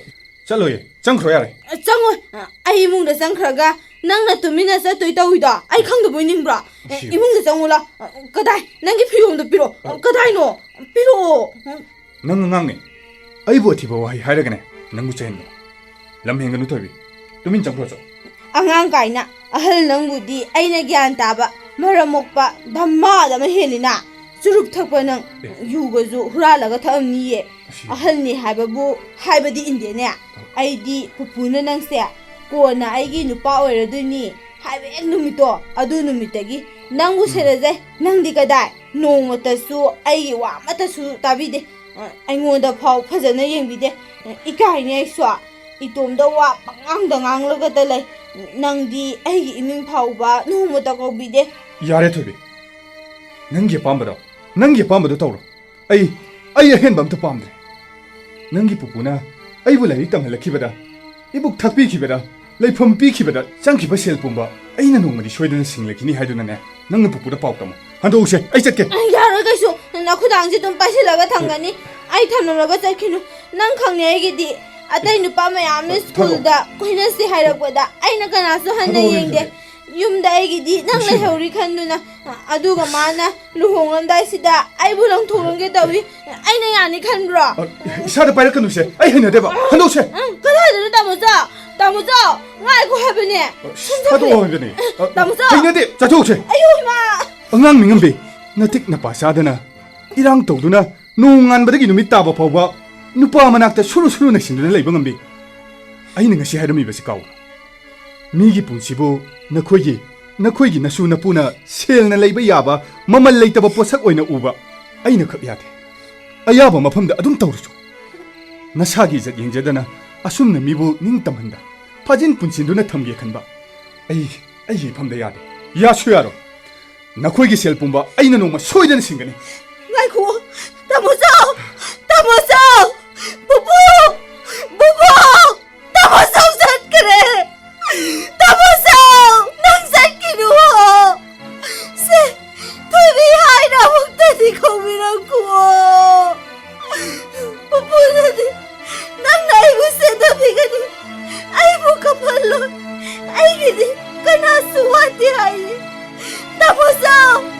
ꯆꯠꯂꯣꯏꯌꯦ, ꯆꯪꯈ꯭ꯔꯣ ꯌꯥꯔꯦ꯫ ꯑ, ꯆꯪꯉꯣꯏ꯫ ꯑ, ꯑꯩ ꯏꯃꯨꯡꯗ ꯆꯪꯈ꯭ꯔꯒ ꯅꯪꯅ ꯇꯨꯃꯤꯟꯅ ꯆꯠꯇꯣꯏ ꯇꯧꯏꯗꯣ ꯑꯩ ꯈꯪꯗꯕꯣꯏ ꯅꯤꯡꯕ꯭ꯔꯣ? ꯑꯦ, ꯁꯤ- ꯏꯃꯨꯡꯗ ꯆꯪꯉꯨ ꯂꯥꯎ꯫ ꯑ, ꯀꯗꯥꯏ? ꯅꯪꯒꯤ ꯐꯤꯔꯣꯜꯗꯣ ꯄꯤꯔꯛꯑꯣ꯫ ꯑ, ꯀꯗꯥꯏꯅꯣ? ꯄꯤꯔꯛꯑꯣ꯫ ꯅꯪ ꯑꯉꯥꯡꯅꯦ꯫ ꯑꯩꯕꯨ ꯑꯊꯤꯕ ꯋꯥꯍꯩ ꯍꯥꯏꯔꯒꯅꯦ, ꯅꯪꯕꯨ ꯆꯩꯍꯟꯕ꯫ ꯂꯝ ꯍꯦꯟꯒꯅꯨ ꯊꯣꯏꯕꯤ꯫ ꯇꯨꯃꯤꯟ ꯆꯪꯈ꯭ꯔꯣ ꯆꯣ꯫ ꯑꯉꯥꯡ ꯀꯥꯏꯅ꯫ ꯑꯍꯜ ꯅꯪꯕꯨꯗꯤ ꯑꯩꯅ ꯒ꯭ꯌꯥꯟ ꯇꯥꯕ, ꯃꯔꯝ ꯃꯣꯛꯄ ꯙꯝꯃꯥꯗ ꯑꯃ ꯍꯦꯜꯂꯤꯅ꯫ ꯆꯨꯔꯨꯞ ꯊꯛꯄ ꯅꯪ ꯑꯦ꯫ ꯌꯨꯒꯁꯨ ꯍꯨꯔꯥꯜꯂꯒ ꯊꯛꯑꯝꯅꯤꯌꯦ꯫ ꯑꯁꯤ꯫ ꯑꯍꯜꯅꯤ ꯍꯥꯏꯕꯕꯨ ꯍꯥꯏꯕꯗꯤ ꯏꯟꯗꯦꯅꯦ꯫ ꯑꯩꯗꯤ ꯄꯨꯄꯨꯅ ꯅꯪꯁꯦ ꯀꯣꯟꯅ ꯑꯩꯒꯤ ꯅꯨꯄꯥ ꯑꯣꯏꯔꯗꯣꯏꯅꯤ ꯍꯥꯏꯕ ꯍꯦꯛ ꯅꯨꯃꯤꯠꯇꯣ, ꯑꯗꯨ ꯅꯨꯃꯤꯠꯇꯒꯤ ꯅꯪꯕꯨ ꯎꯝ꯫ ꯁꯦꯟꯅꯖꯩ꯫ ꯅꯪꯗꯤ ꯀꯗꯥꯏ? ꯅꯣꯡꯃꯇꯁꯨ ꯑꯩꯒꯤ ꯋꯥ ꯑꯃꯠꯇꯁꯨ ꯇꯥꯕꯤꯗꯦ꯫ ꯑ, ꯑꯩꯉꯣꯟꯗ ꯐꯥꯎ ꯐꯖꯅ ꯌꯦꯡꯕꯤꯗꯦ꯫ ꯑ, ꯏꯀꯥꯏꯅꯦ ꯑꯩꯁꯨ꯫ ꯏꯇꯣꯝꯗ ꯋꯥ ꯄꯉꯥꯡꯗ ꯉꯥꯡꯂꯒꯇ ꯂꯩ꯫ ꯅꯪꯗꯤ ꯑꯩꯒꯤ ꯏꯃꯤꯡ ꯐꯥꯎꯕ ꯅꯣꯡꯃꯇ ꯀꯧꯕꯤꯗꯦ꯫ ꯌꯥꯔꯦ ꯊꯣꯏꯕꯤ꯫ ꯅꯪꯒꯤ ꯑꯄꯥꯝꯕꯗꯣ, ꯅꯪꯒꯤ ꯑꯄꯥꯝꯕꯗꯣ ꯇꯧꯔꯣ꯫ ꯑꯩ, ꯑꯩ ꯑꯍꯦꯟꯕ ꯑꯝꯇ ꯄꯥꯝꯗ꯭ꯔꯦ꯫ ꯅꯪꯒꯤ ꯄꯨꯄꯨꯅ ꯑꯩꯕꯨ ꯂꯥꯏꯔꯤꯛ ꯇꯝꯍꯜꯂꯛꯈꯤꯕꯗ, ꯏꯕꯨꯛ ꯊꯛꯄꯤꯈꯤꯕꯗ, ꯂꯩꯐꯝ ꯄꯤꯈꯤꯕꯗ ꯆꯪꯈꯤꯕ ꯁꯦꯜ ꯄꯨꯝꯕ ꯑꯩꯅ ꯅꯣꯡꯃꯗꯤ ꯁꯣꯏꯗꯅ ꯁꯤꯡꯂꯛꯈꯤꯅꯤ ꯍꯥꯏꯗꯨꯅꯅꯦ, ꯅꯪꯅ ꯄꯨꯄꯨꯗ ꯄꯥꯎ ꯇꯝꯃꯨ꯫ ꯍꯟꯗꯣꯛꯎꯁꯦ, ꯑꯩ ꯆꯠꯀꯦ꯫ ꯑꯩ ꯌꯥꯔꯣꯏ ꯀꯩꯁꯨ꯫ ꯅꯈꯨꯗꯥꯡꯁꯦ ꯑꯗꯨꯝ ꯄꯥꯏꯁꯤꯜꯂꯒ ꯊꯝꯒꯅꯤ꯫ ꯑꯩ ꯊꯝꯂꯝꯂꯒ ꯆꯠꯈꯤꯅꯨ꯫ ꯅꯪ ꯈꯪꯅꯤ ꯑꯩꯒꯤꯗꯤ꯫ ꯑꯇꯩ ꯅꯨꯄꯥ ꯃꯌꯥꯝꯅ ꯊꯥꯗꯣꯛꯑꯣ꯫ ꯁ꯭ꯀꯨꯜꯗ ꯀꯣꯏꯅꯁꯤ ꯍꯥꯏꯔꯛꯄꯗ ꯑꯩꯅ ꯀꯅꯥꯁꯨ ꯍꯟꯅ ꯊꯥꯗꯣꯛꯑꯣ, ꯌꯦꯡꯗꯦ꯫ ꯍꯟꯗꯣꯛꯑꯣ꯫ ꯌꯨꯝꯗ ꯑꯩꯒꯤꯗꯤ ꯅꯪ ꯅꯨꯡꯁꯤꯕ꯫ ꯂꯩꯍꯧꯔꯤ ꯈꯟꯗꯨꯅ꯫ ꯑꯗꯨꯒ ꯃꯥꯅ ꯂꯨꯍꯣꯡꯂꯝꯗꯥꯏꯁꯤꯗ ꯑꯩꯕꯨ ꯂꯪꯊꯣꯛꯂꯝꯒꯦ ꯇꯧꯏ꯫ ꯑꯩꯅ ꯌꯥꯅꯤ ꯈꯟꯕ꯭ꯔꯣ? ꯑ, ꯏꯁꯥꯗ ꯄꯥꯏꯔꯛꯀꯅꯨꯁꯦ꯫ ꯑꯩ ꯍꯩꯅꯗꯦꯕ꯫ ꯍꯟꯗꯣꯛꯁꯦ꯫ ꯎꯝ, ꯀꯗꯥꯏꯗꯅꯣ ꯇꯥꯃꯣꯆꯧ? ꯇꯥꯃꯣꯆꯧ, ꯉꯥꯏꯈꯣ ꯍꯥꯏꯕꯅꯦ꯫ ꯑ, ꯁꯨꯝ ꯊꯥꯗꯣꯛꯑꯣ ꯆꯠꯈ꯭ꯔꯦ꯫ ꯍꯥꯏꯕꯅꯦ꯫ ꯑ, ꯇꯥꯃꯣꯆꯧ꯫ ꯍꯩꯅꯗꯦ꯫ ꯆꯠꯊꯣꯛꯁꯦ꯫ ꯑꯌꯣ, ꯏꯃꯥ꯫ ꯑꯉꯥꯡ ꯃꯤꯉꯝꯕꯤ, ꯅꯇꯤꯛ ꯅꯄꯥ ꯆꯥꯗꯅ ꯏꯔꯥꯡ ꯇꯧꯗꯨꯅ ꯅꯣꯡ ꯉꯥꯟꯕꯗꯒꯤ ꯅꯨꯃꯤꯠ ꯇꯥꯕ ꯐꯥꯎꯕ ꯅꯨꯄꯥ ꯃꯅꯥꯛꯇ ꯁꯨꯔꯨ ꯁꯨꯔꯨ ꯅꯩꯁꯤꯟꯗꯨꯅ ꯂꯩꯕ ꯉꯝꯕꯤ꯫ ꯑꯩꯅ ꯉꯁꯤ ꯍꯥꯏꯔꯝꯃꯤꯕꯁꯤ ꯀꯥꯎ꯫ ꯃꯤꯒꯤ ꯄꯨꯟꯁꯤꯕꯨ ꯅꯈꯣꯏꯒꯤ, ꯅꯈꯣꯏꯒꯤ ꯅꯁꯨ ꯅꯄꯨꯅ ꯁꯦꯜꯅ ꯂꯩꯕ ꯌꯥꯕ ꯃꯃꯜ ꯂꯩꯇꯕ ꯄꯣꯠꯁꯛ ꯑꯣꯏꯅ ꯎꯕ ꯑꯩꯅ ꯈꯛ ꯌꯥꯗꯦ꯫ ꯑꯌꯥꯕ ꯃꯐꯝꯗ ꯑꯗꯨꯝ ꯇꯧꯔꯁꯨ꯫ ꯅꯁꯥꯒꯤ ꯏꯖꯠ ꯌꯦꯡꯖꯗꯅ ꯑꯁꯨꯝꯅ ꯃꯤꯕꯨ ꯅꯤꯡꯇꯝꯍꯟꯗ ꯐꯥꯖꯤꯟ ꯄꯨꯟꯁꯤꯟꯗꯨꯅ ꯊꯝꯒꯦ ꯈꯟꯕ ꯑꯩ, ꯑꯩꯒꯤ ꯏꯐꯝꯗ ꯌꯥꯗꯦ꯫ ꯌꯥꯁꯨ ꯌꯥꯔꯣꯏ꯫ ꯅꯈꯣꯏꯒꯤ ꯁꯦꯜ ꯄꯨꯝꯕ ꯑꯩꯅ ꯅꯣꯡꯃ ꯁꯣꯏꯗꯅ ꯁꯤꯡꯒꯅꯤ꯫ ꯉꯥꯏꯈꯨꯑꯣ, ꯇꯥꯃꯣꯆꯧ! ꯇꯥꯃꯣꯆꯧ! ꯄꯨꯄꯨ! ꯄꯨꯄꯨ! ꯇꯥꯃꯣꯆꯧ ꯆꯠꯈ꯭ꯔꯦ! ꯇꯥꯃꯣꯆꯧ! ꯅꯪ ꯆꯠꯈꯤꯅꯨꯑꯣ! ꯁꯦ, ꯊꯣꯏꯕꯤ ꯍꯥꯏꯅ ꯑꯃꯨꯛꯇꯗꯤ ꯀꯧꯕꯤꯔꯛꯈꯨꯑꯣ! ꯄꯨꯄꯨꯅꯗꯤ ꯅꯪꯅ ꯑꯩꯕꯨ ꯁꯦꯟꯅꯕꯤꯒꯅꯤ, ꯑꯩꯕꯨ ꯀꯞꯍꯜꯂꯣꯏ, ꯑꯩꯒꯤꯗꯤ ꯀꯅꯥꯁꯨ ꯋꯥꯠꯇꯦ ꯍꯥꯏꯌꯦ꯫ ꯇꯥꯃꯣꯆꯧ!